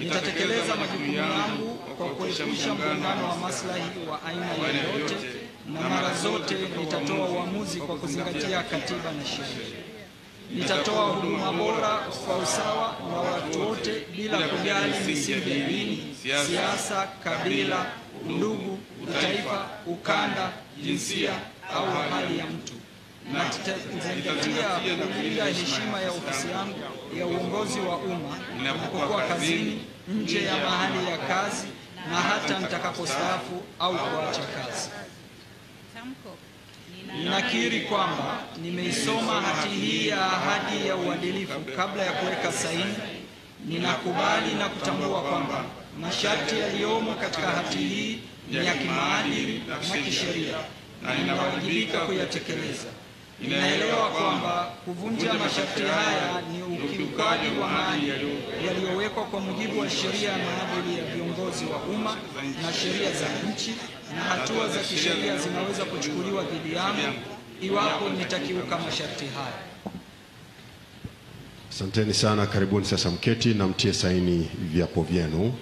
Nitatekeleza majukumu yangu kwa kuepusha mgongano wa maslahi wa aina yoyote, na mara zote nitatoa uamuzi kwa kuzingatia katiba na sheria. Nitatoa huduma bora kwa usawa wa watu wote bila kujali misingi ya dini, siasa, kabila, undugu, utaifa, ukanda, jinsia au hali ya mtu. Na nitazingatia kulinda heshima ya ofisi yangu ya uongozi wa umma ninapokuwa kazini, nje ya mahali ya kazi na hata nitakapostaafu au kuacha kazi. Ninakiri kwamba nimeisoma hati hii ya ahadi ya uadilifu kabla ya kuweka saini. Ninakubali na kutambua kwamba masharti yaliyomo katika hati hii ni ya kimaadili na kisheria na ninawajibika kuyatekeleza. Ninaelewa kwamba kuvunja masharti haya ni ukiukaji wa maadili yaliyowekwa kwa mujibu wa sheria ya maadili ya viongozi wa umma na sheria za nchi, na hatua za kisheria zinaweza kuchukuliwa dhidi yangu iwapo nitakiuka masharti haya. Asanteni sana, karibuni sasa mketi na mtie saini viapo vyenu.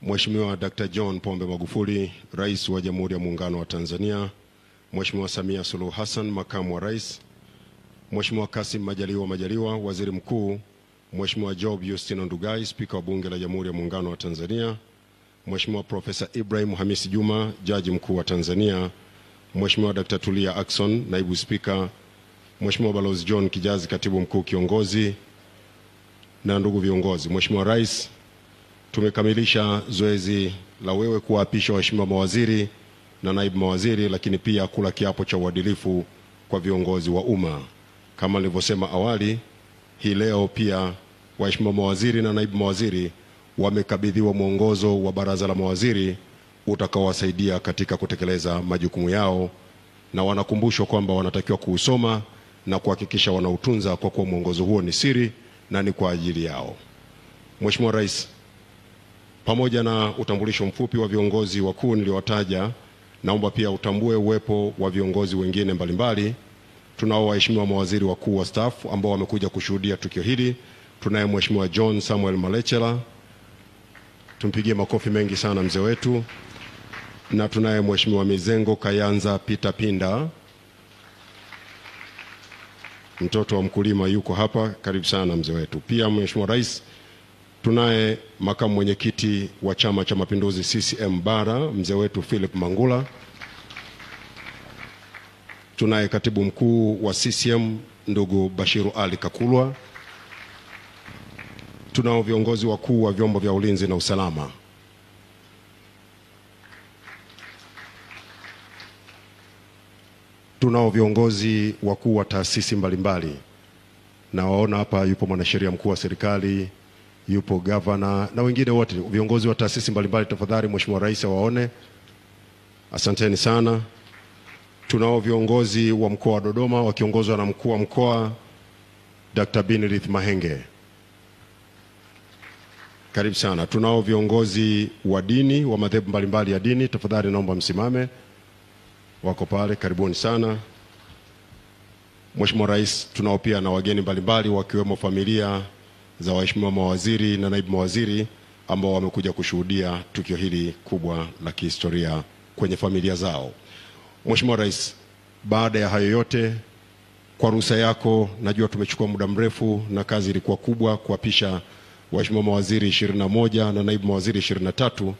Mheshimiwa Dr. John Pombe Magufuli, Rais wa Jamhuri ya Muungano wa Tanzania, Mheshimiwa Samia Suluhu Hassan, Makamu wa Rais, Mheshimiwa Kassim Majaliwa Majaliwa, Waziri Mkuu, Mheshimiwa Job Yustino Ndugai, Spika wa Bunge la Jamhuri ya Muungano wa Tanzania, Mheshimiwa Profesa Ibrahim Hamisi Juma, Jaji Mkuu wa Tanzania, Mheshimiwa Dr. Tulia Ackson, Naibu Spika, Mheshimiwa Balozi John Kijazi, Katibu Mkuu Kiongozi, na ndugu viongozi. Mheshimiwa Rais, tumekamilisha zoezi la wewe kuwaapisha waheshimiwa mawaziri na naibu mawaziri, lakini pia kula kiapo cha uadilifu kwa viongozi wa umma. Kama nilivyosema awali, hii leo pia waheshimiwa mawaziri na naibu mawaziri wamekabidhiwa mwongozo wa baraza la mawaziri utakaowasaidia katika kutekeleza majukumu yao, na wanakumbushwa kwamba wanatakiwa kuusoma na kuhakikisha wanautunza kwa kuwa mwongozo huo ni siri na ni kwa ajili yao. Mheshimiwa Rais, pamoja na utambulisho mfupi wa viongozi wakuu niliowataja, naomba pia utambue uwepo wa viongozi wengine mbalimbali. Tunao waheshimiwa mawaziri wakuu wastaafu ambao wamekuja kushuhudia tukio hili. Tunaye Mheshimiwa John Samuel Malecela, tumpigie makofi mengi sana mzee wetu. Na tunaye Mheshimiwa Mizengo Kayanza Peter Pinda, mtoto wa mkulima, yuko hapa, karibu sana mzee wetu. Pia Mheshimiwa Rais, tunaye makamu mwenyekiti wa Chama cha Mapinduzi CCM Bara, mzee wetu Philip Mangula. Tunaye katibu mkuu wa CCM ndugu Bashiru Ali Kakulwa. Tunao viongozi wakuu wa vyombo vya ulinzi na usalama. Tunao viongozi wakuu wa taasisi mbalimbali. Na waona hapa yupo mwanasheria mkuu wa serikali, yupo gavana na wengine wote viongozi wa taasisi mbalimbali. Tafadhali Mheshimiwa Rais waone. Asanteni sana. Tunao viongozi wa mkoa wa Dodoma wakiongozwa na mkuu wa mkoa Dr. Binilith Mahenge. Karibu sana. Tunao viongozi wa dini wa madhehebu mbalimbali ya dini, tafadhali naomba msimame. Wako pale, karibuni sana. Mheshimiwa Rais, tunao pia na wageni mbalimbali wakiwemo familia za waheshimiwa mawaziri na naibu mawaziri ambao wamekuja kushuhudia tukio hili kubwa la kihistoria kwenye familia zao. Mheshimiwa Rais, baada ya hayo yote, kwa ruhusa yako, najua tumechukua muda mrefu na kazi ilikuwa kubwa kuapisha waheshimiwa mawaziri 21 na naibu mawaziri 23,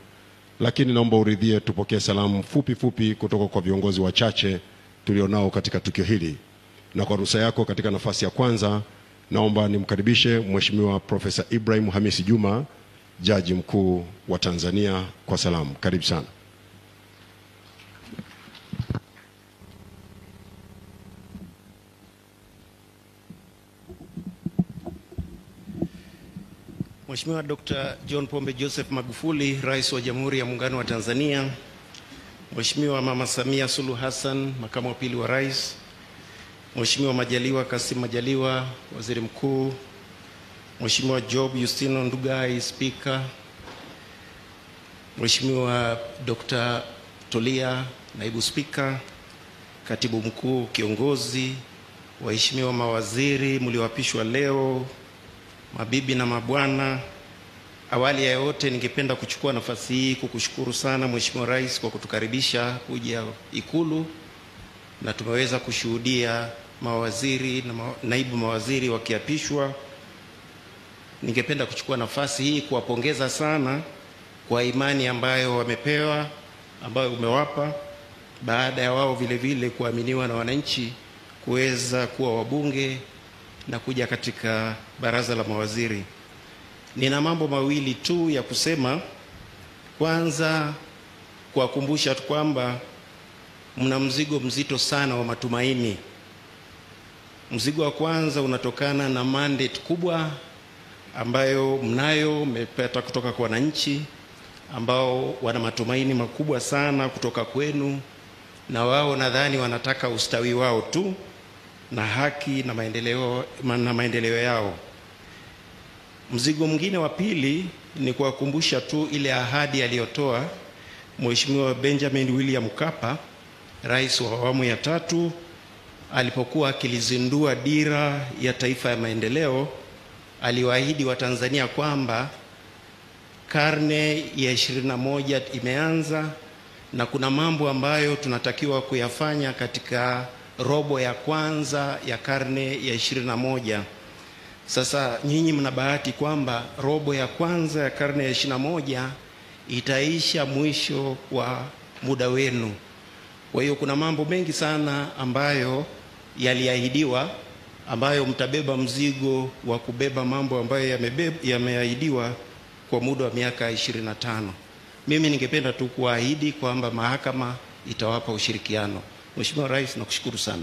lakini naomba uridhie tupokee salamu fupi fupi kutoka kwa viongozi wachache tulionao katika tukio hili. Na kwa ruhusa yako, katika nafasi ya kwanza naomba nimkaribishe Mheshimiwa Profesa Ibrahim Hamisi Juma, Jaji Mkuu wa Tanzania, kwa salamu. Karibu sana. Mheshimiwa Dr. John Pombe Joseph Magufuli, Rais wa Jamhuri ya Muungano wa Tanzania, Mheshimiwa Mama Samia Suluhu Hassan, Makamu wa Pili wa Rais, Mheshimiwa Majaliwa Kassim Majaliwa, Waziri Mkuu, Mheshimiwa Job Yustino Ndugai, Spika, Mheshimiwa Dr. Tulia, Naibu Spika, Katibu Mkuu Kiongozi, waheshimiwa mawaziri mlioapishwa leo, mabibi na mabwana, awali ya yote ningependa kuchukua nafasi hii kukushukuru sana Mheshimiwa Rais kwa kutukaribisha kuja Ikulu, na tumeweza kushuhudia mawaziri na naibu mawaziri wakiapishwa. Ningependa kuchukua nafasi hii kuwapongeza sana kwa imani ambayo wamepewa, ambayo umewapa, baada ya wao vile vile kuaminiwa na wananchi kuweza kuwa wabunge na kuja katika baraza la mawaziri. Nina mambo mawili tu ya kusema. Kwanza, kuwakumbusha tu kwamba mna mzigo mzito sana wa matumaini. Mzigo wa kwanza unatokana na mandate kubwa ambayo mnayo, mmepata kutoka kwa wananchi ambao wana matumaini makubwa sana kutoka kwenu, na wao nadhani wanataka ustawi wao tu na haki na maendeleo yao. Mzigo mwingine wa pili ni kuwakumbusha tu ile ahadi aliyotoa Mheshimiwa Benjamin William Mkapa, Rais wa awamu ya 3, alipokuwa akilizindua dira ya taifa ya maendeleo. Aliwaahidi wa Tanzania kwamba karne ya 21 imeanza na kuna mambo ambayo tunatakiwa kuyafanya katika robo ya kwanza ya karne ya 21. Sasa nyinyi mna bahati kwamba robo ya kwanza ya karne ya 21 itaisha mwisho wa muda wenu. Kwa hiyo kuna mambo mengi sana ambayo yaliahidiwa, ambayo mtabeba mzigo wa kubeba mambo ambayo yameahidiwa kwa muda wa miaka 25. Mimi ningependa tu kuahidi kwamba mahakama itawapa ushirikiano. Mheshimiwa Rais, nakushukuru sana.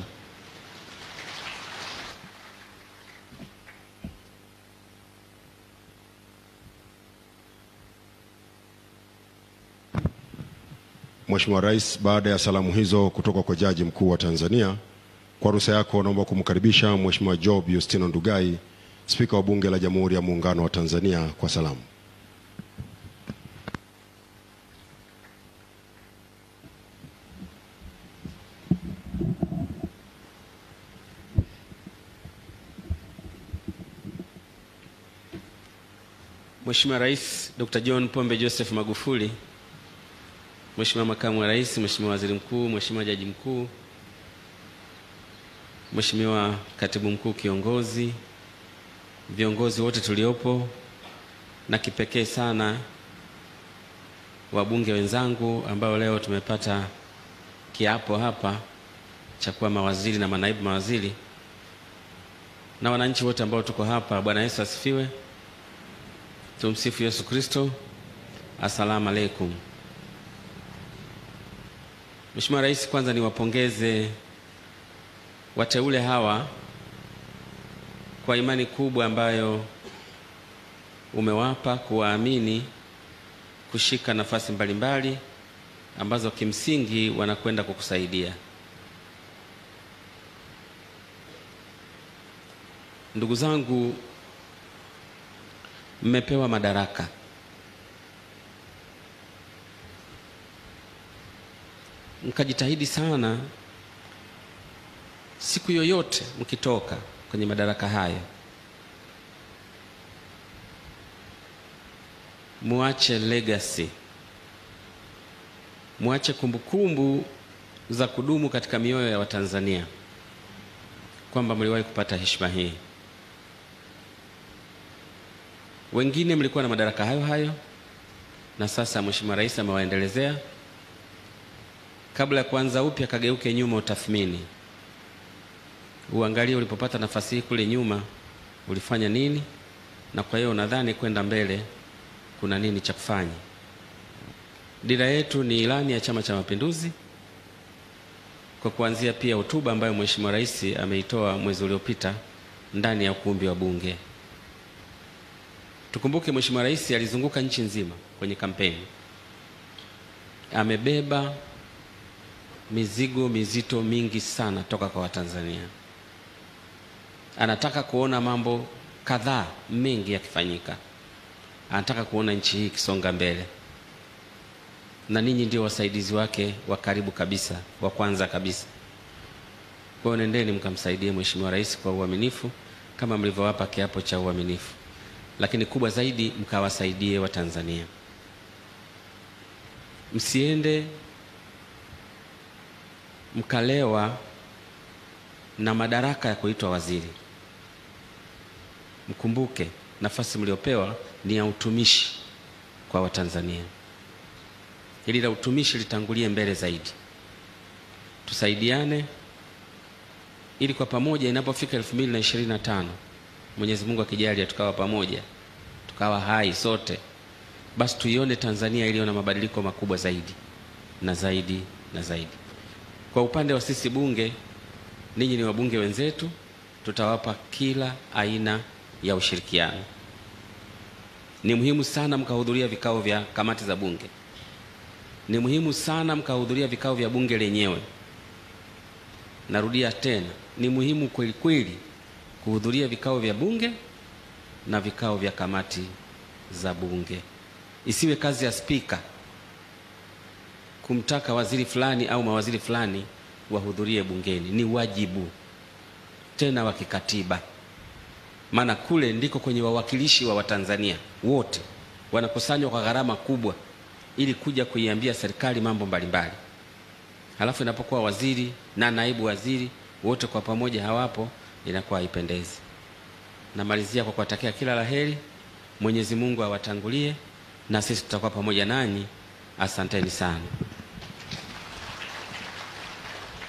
Mheshimiwa Rais, baada ya salamu hizo kutoka kwa Jaji Mkuu wa Tanzania, kwa ruhusa yako naomba kumkaribisha Mheshimiwa Job Yustino Ndugai, Spika wa Bunge la Jamhuri ya Muungano wa Tanzania, kwa salamu. Mheshimiwa Rais Dr. John Pombe Joseph Magufuli, Mheshimiwa Makamu wa Rais, Mheshimiwa Waziri Mkuu, Mheshimiwa Jaji Mkuu, Mheshimiwa Katibu Mkuu Kiongozi, viongozi wote tuliopo, na kipekee sana wabunge wenzangu ambao leo tumepata kiapo hapa cha kuwa mawaziri na manaibu mawaziri, na wananchi wote ambao tuko hapa. Bwana Yesu asifiwe. Tumsifu Yesu Kristo. Asalamu alaykum. Mheshimiwa Rais, kwanza niwapongeze wateule hawa kwa imani kubwa ambayo umewapa kuwaamini kushika nafasi mbalimbali ambazo kimsingi wanakwenda kukusaidia. Ndugu zangu, mmepewa madaraka. Mkajitahidi sana, siku yoyote mkitoka kwenye madaraka hayo, muache legacy, muache kumbukumbu za kudumu katika mioyo ya Watanzania kwamba mliwahi kupata heshima hii. Wengine mlikuwa na madaraka hayo hayo, na sasa Mheshimiwa Rais amewaendelezea. Kabla ya kuanza upya, kageuke nyuma, utathmini, uangalie ulipopata nafasi hii kule nyuma ulifanya nini, na kwa hiyo unadhani kwenda mbele kuna nini cha kufanya. Dira yetu ni ilani ya Chama cha Mapinduzi, kwa kuanzia pia hotuba ambayo Mheshimiwa Rais ameitoa mwezi uliopita ndani ya ukumbi wa Bunge. Tukumbuke Mheshimiwa Rais alizunguka nchi nzima kwenye kampeni, amebeba mizigo mizito mingi sana toka kwa Watanzania. Anataka kuona mambo kadhaa mengi yakifanyika. Anataka kuona nchi hii ikisonga mbele. na ninyi ndio wasaidizi wake wa karibu kabisa, wa kwanza kabisa. Kwa hiyo nendeni mkamsaidie Mheshimiwa Rais kwa uaminifu kama mlivyowapa kiapo cha uaminifu, lakini kubwa zaidi mkawasaidie Watanzania. Msiende mkalewa na madaraka ya kuitwa waziri. Mkumbuke nafasi mliopewa ni ya utumishi kwa Watanzania. Hili la utumishi litangulie mbele zaidi. Tusaidiane ili kwa pamoja inapofika 2025, Mwenyezi Mungu akijalia tukawa pamoja, tukawa hai sote, basi tuione Tanzania iliyo na mabadiliko makubwa zaidi na zaidi na zaidi. Kwa upande wa sisi bunge, ninyi ni wabunge wenzetu, tutawapa kila aina ya ushirikiano. Ni muhimu sana mkahudhuria vikao vya kamati za bunge. Ni muhimu sana mkahudhuria vikao vya bunge lenyewe. Narudia tena, ni muhimu kweli kweli kuhudhuria vikao vya bunge na vikao vya kamati za bunge. Isiwe kazi ya spika kumtaka waziri fulani au mawaziri fulani wahudhurie bungeni. Ni wajibu tena wa kikatiba, maana kule ndiko kwenye wawakilishi wa Watanzania wote wanakusanywa kwa gharama kubwa ili kuja kuiambia serikali mambo mbalimbali. Halafu inapokuwa waziri na naibu waziri wote kwa pamoja hawapo, inakuwa haipendezi. Namalizia kwa kuwatakia kila laheri. Mwenyezi Mungu awatangulie na sisi tutakuwa pamoja nanyi. Asanteni sana.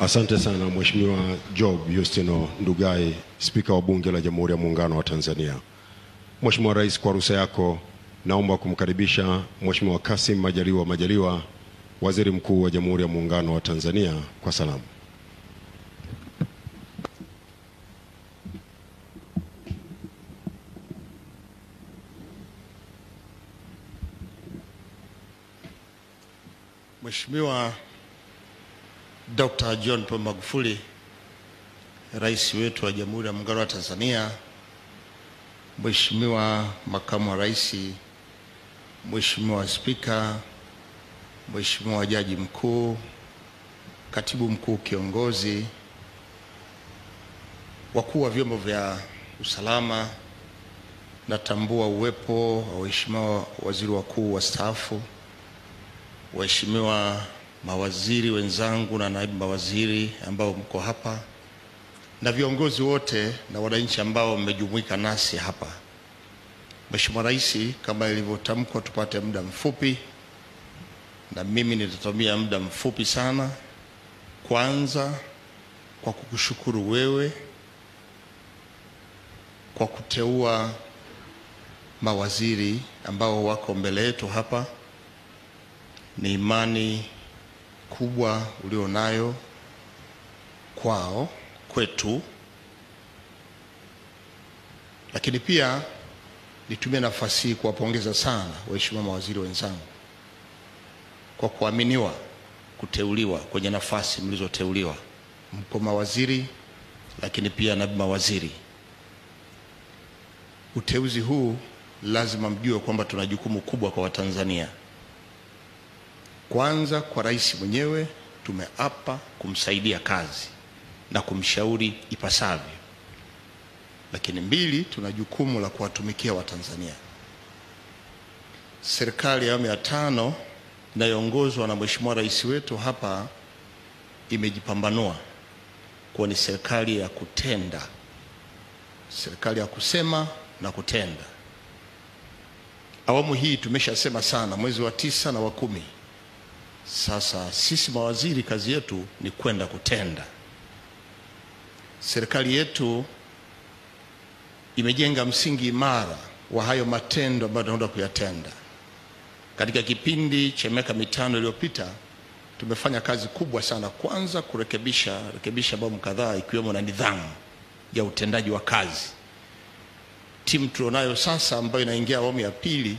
Asante sana Mheshimiwa Job Yustino Ndugai, Spika wa Bunge la Jamhuri ya Muungano wa Tanzania. Mheshimiwa Rais, kwa ruhusa yako naomba kumkaribisha Mheshimiwa Kassim Majaliwa Majaliwa, Waziri Mkuu wa Jamhuri ya Muungano wa Tanzania, kwa salamu. Mheshimiwa Dr. John Pombe Magufuli, Rais wetu wa Jamhuri ya Muungano wa Tanzania, Mheshimiwa Makamu wa Rais, Mheshimiwa Spika, Mheshimiwa Jaji Mkuu, Katibu Mkuu Kiongozi, wakuu wa vyombo vya usalama, natambua uwepo wa waheshimiwa waziri wakuu wastaafu, waheshimiwa mawaziri wenzangu na naibu mawaziri ambao mko hapa, na viongozi wote na wananchi ambao mmejumuika nasi hapa. Mheshimiwa Rais, kama ilivyotamkwa tupate muda mfupi, na mimi nitatumia muda mfupi sana. Kwanza kwa kukushukuru wewe kwa kuteua mawaziri ambao wako mbele yetu hapa. Ni imani kubwa ulionayo kwao, kwetu. Lakini pia nitumie nafasi hii kuwapongeza sana waheshimiwa mawaziri wenzangu kwa kuaminiwa kuteuliwa kwenye nafasi mlizoteuliwa. Mko mawaziri lakini pia naibu mawaziri. Uteuzi huu lazima mjue kwamba tuna jukumu kubwa kwa Watanzania. Kwanza kwa rais mwenyewe tumeapa kumsaidia kazi na kumshauri ipasavyo. Lakini mbili, tuna jukumu la kuwatumikia Watanzania. Serikali ya awamu ya 5 inayoongozwa na Mheshimiwa Rais wetu hapa imejipambanua kuwa ni serikali ya kutenda, serikali ya kusema na kutenda. Awamu hii tumeshasema sana, mwezi wa 9 na wa 10. Sasa sisi mawaziri kazi yetu ni kwenda kutenda. Serikali yetu imejenga msingi imara wa hayo matendo ambayo tunaenda kuyatenda. Katika kipindi cha miaka 5 iliyopita tumefanya kazi kubwa sana, kwanza kurekebisha mambo kadhaa ikiwemo na nidhamu ya utendaji wa kazi. Timu tulionayo sasa ambayo inaingia awamu ya pili,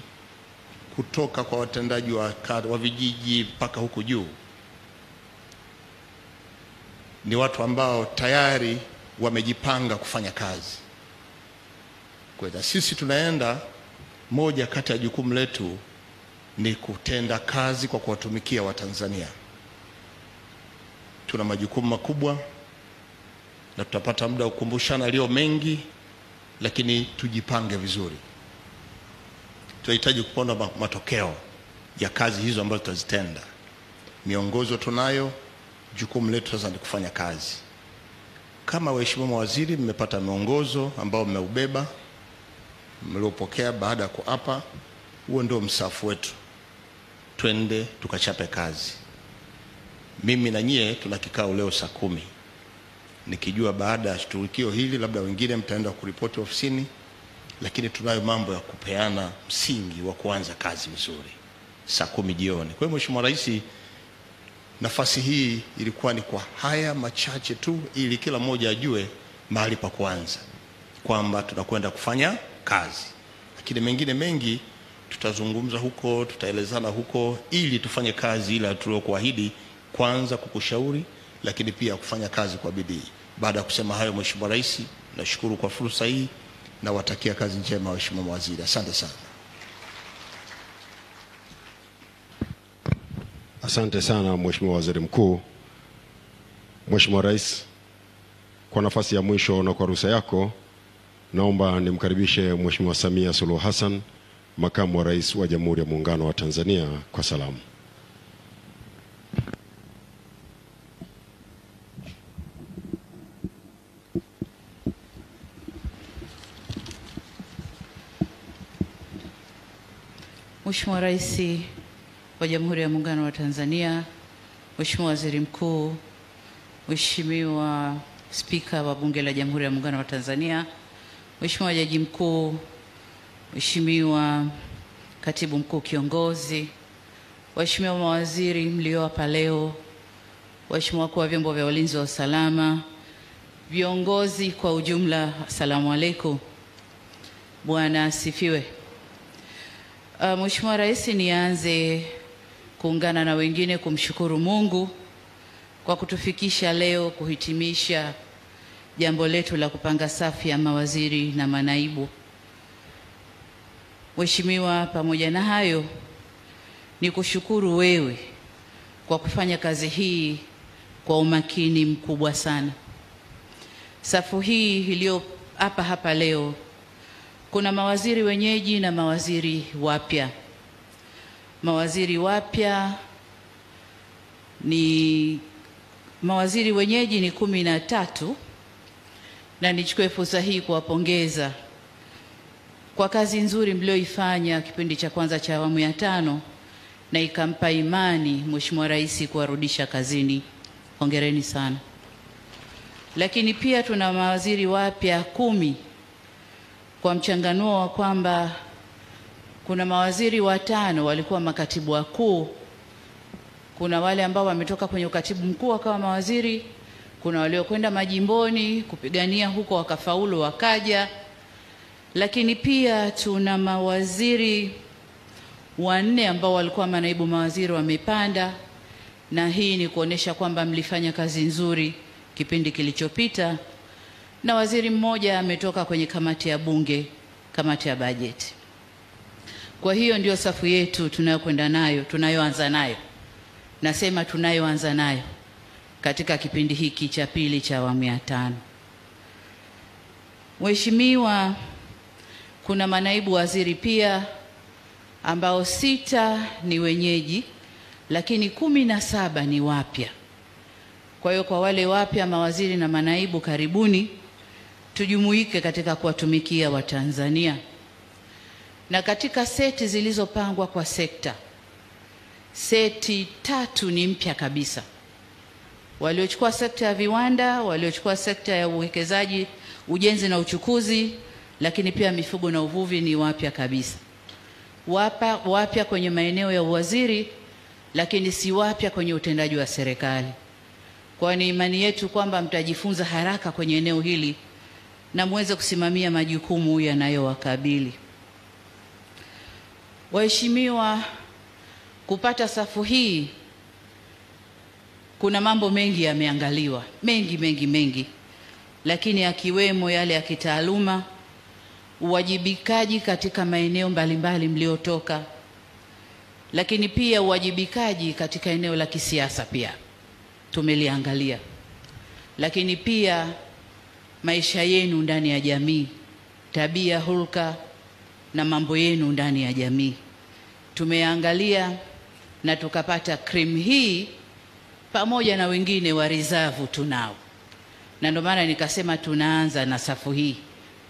kutoka kwa watendaji wa vijiji mpaka huku juu, ni watu ambao tayari wamejipanga kufanya kazi. Kwa hiyo sisi tunaenda, moja kati ya jukumu letu ni kutenda kazi kwa kuwatumikia Watanzania. Tuna majukumu makubwa na tutapata muda wa kukumbushana leo mengi, lakini tujipange vizuri. Tunahitaji kuona matokeo ya kazi hizo ambazo tutazitenda. Miongozo tunayo, jukumu letu sasa ni kufanya kazi. Kama waheshimiwa mawaziri mmepata miongozo ambao mmeubeba, mliopokea baada ya kuapa, huo ndio msafu wetu. Twende tukachape kazi. Mimi na nyie tuna kikao leo saa 10. Nikijua baada ya tukio hili labda wengine mtaenda kuripoti ofisini, lakini tunayo mambo ya kupeana msingi wa kuanza kazi vizuri saa 10 jioni. Kwa hiyo Mheshimiwa Rais, nafasi hii ilikuwa ni kwa haya machache tu ili kila mmoja ajue mahali pa kuanza, kwamba tunakwenda kufanya kazi. Lakini mengine mengi tutazungumza huko, tutaelezana huko ili tufanye kazi ile tuliyokuahidi, kwanza kukushauri lakini pia kufanya kazi kwa bidii. Baada ya kusema hayo, Mheshimiwa Rais, nashukuru kwa fursa hii na watakia kazi njema waheshimiwa mawaziri. Asante sana. Asante sana Mheshimiwa Waziri Mkuu. Mheshimiwa Rais, kwa nafasi ya mwisho na kwa ruhusa yako, naomba nimkaribishe Mheshimiwa Samia Suluhu Hassan, Makamu wa Rais wa Jamhuri ya Muungano wa Tanzania, kwa salamu. Mheshimiwa Rais wa Jamhuri ya Muungano wa Tanzania, Mheshimiwa Waziri Mkuu, Mheshimiwa Spika wa Bunge la Jamhuri ya Muungano wa Tanzania, Mheshimiwa Jaji Mkuu, Mheshimiwa Katibu Mkuu Kiongozi, Waheshimiwa mawaziri mlio hapa leo, waheshimiwa wakuu wa vyombo vya ulinzi wa usalama, viongozi kwa ujumla, asalamu alaykum. Bwana asifiwe. Mheshimiwa Rais, nianze kuungana na wengine kumshukuru Mungu kwa kutufikisha leo kuhitimisha jambo letu la kupanga safu ya mawaziri na manaibu. Mheshimiwa, pamoja na hayo ni kushukuru wewe kwa kufanya kazi hii kwa umakini mkubwa sana. Safu hii iliyo hapa leo kuna mawaziri wenyeji na mawaziri wapya. Mawaziri wapya ni mawaziri wenyeji ni 13, na nichukue fursa hii kuwapongeza kwa kazi nzuri mlioifanya kipindi cha kwanza cha awamu ya 5, na ikampa imani Mheshimiwa Rais kuwarudisha kazini. Hongereni sana. Lakini pia tuna mawaziri wapya 10, kwa mchanganuo wa kwamba kuna mawaziri 5 walikuwa makatibu wakuu, kuna wale ambao wametoka kwenye ukatibu mkuu wakawa mawaziri, kuna waliokwenda majimboni kupigania huko wakafaulu wakaja, lakini pia tuna mawaziri 4 ambao walikuwa manaibu mawaziri wamepanda, na hii ni kuonesha kwamba mlifanya kazi nzuri kipindi kilichopita, na waziri mmoja ametoka kwenye kamati ya bunge, kamati ya bajeti. Kwa hiyo ndio safu yetu tunayokwenda nayo, tunayoanza nayo. Nasema tunayoanza nayo katika kipindi hiki cha pili cha awamu ya 5. Mheshimiwa, kuna manaibu waziri pia ambao 6 ni wenyeji, lakini 17 ni wapya. Kwa hiyo kwa wale wapya mawaziri na manaibu, karibuni tujumuike katika kuwatumikia Watanzania. Na katika seti zilizopangwa kwa sekta, seti 3 ni mpya kabisa. Waliochukua sekta ya viwanda, waliochukua sekta ya uwekezaji, ujenzi na uchukuzi, lakini pia mifugo na uvuvi ni wapya kabisa. Wapya kwenye maeneo ya uwaziri, lakini si wapya kwenye utendaji wa serikali. Kwa ni imani yetu kwamba mtajifunza haraka kwenye eneo hili na muweze kusimamia majukumu yanayowakabili. Waheshimiwa, kupata safu hii kuna mambo mengi yameangaliwa, mengi mengi mengi, lakini akiwemo yale ya kitaaluma, uwajibikaji katika maeneo mbalimbali mliotoka, Lakini pia uwajibikaji katika eneo la kisiasa pia tumeliangalia. Lakini pia maisha yenu ndani ya jamii, tabia, hulka na mambo yenu ndani ya jamii tumeangalia na tukapata cream hii, pamoja na wengine wa reserve tunao. Na ndio maana nikasema tunaanza na safu hii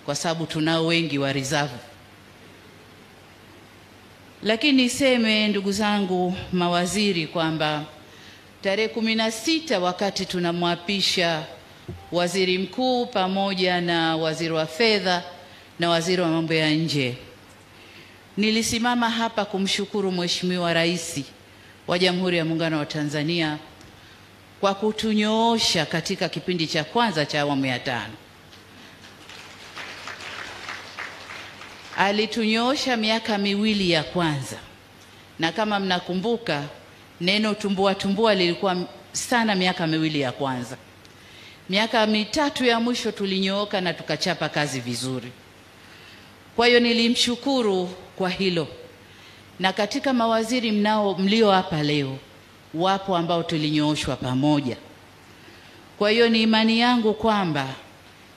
kwa sababu tunao wengi wa reserve. Lakini niseme ndugu zangu mawaziri kwamba tarehe 16 wakati tunamwapisha waziri mkuu pamoja na waziri wa fedha na waziri wa mambo ya nje, nilisimama hapa kumshukuru Mheshimiwa Rais wa Jamhuri ya Muungano wa Tanzania kwa kutunyoosha katika kipindi cha kwanza cha awamu ya 5. Alitunyoosha miaka miwili ya kwanza, na kama mnakumbuka neno tumbua tumbua lilikuwa sana miaka miwili ya kwanza. Miaka mitatu ya mwisho tulinyooka na tukachapa kazi vizuri. Kwa hiyo nilimshukuru kwa hilo. Na katika mawaziri mlio hapa leo, wapo ambao tulinyooshwa pamoja. Kwa hiyo ni imani yangu kwamba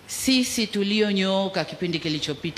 sisi tulionyooka kipindi kilichopita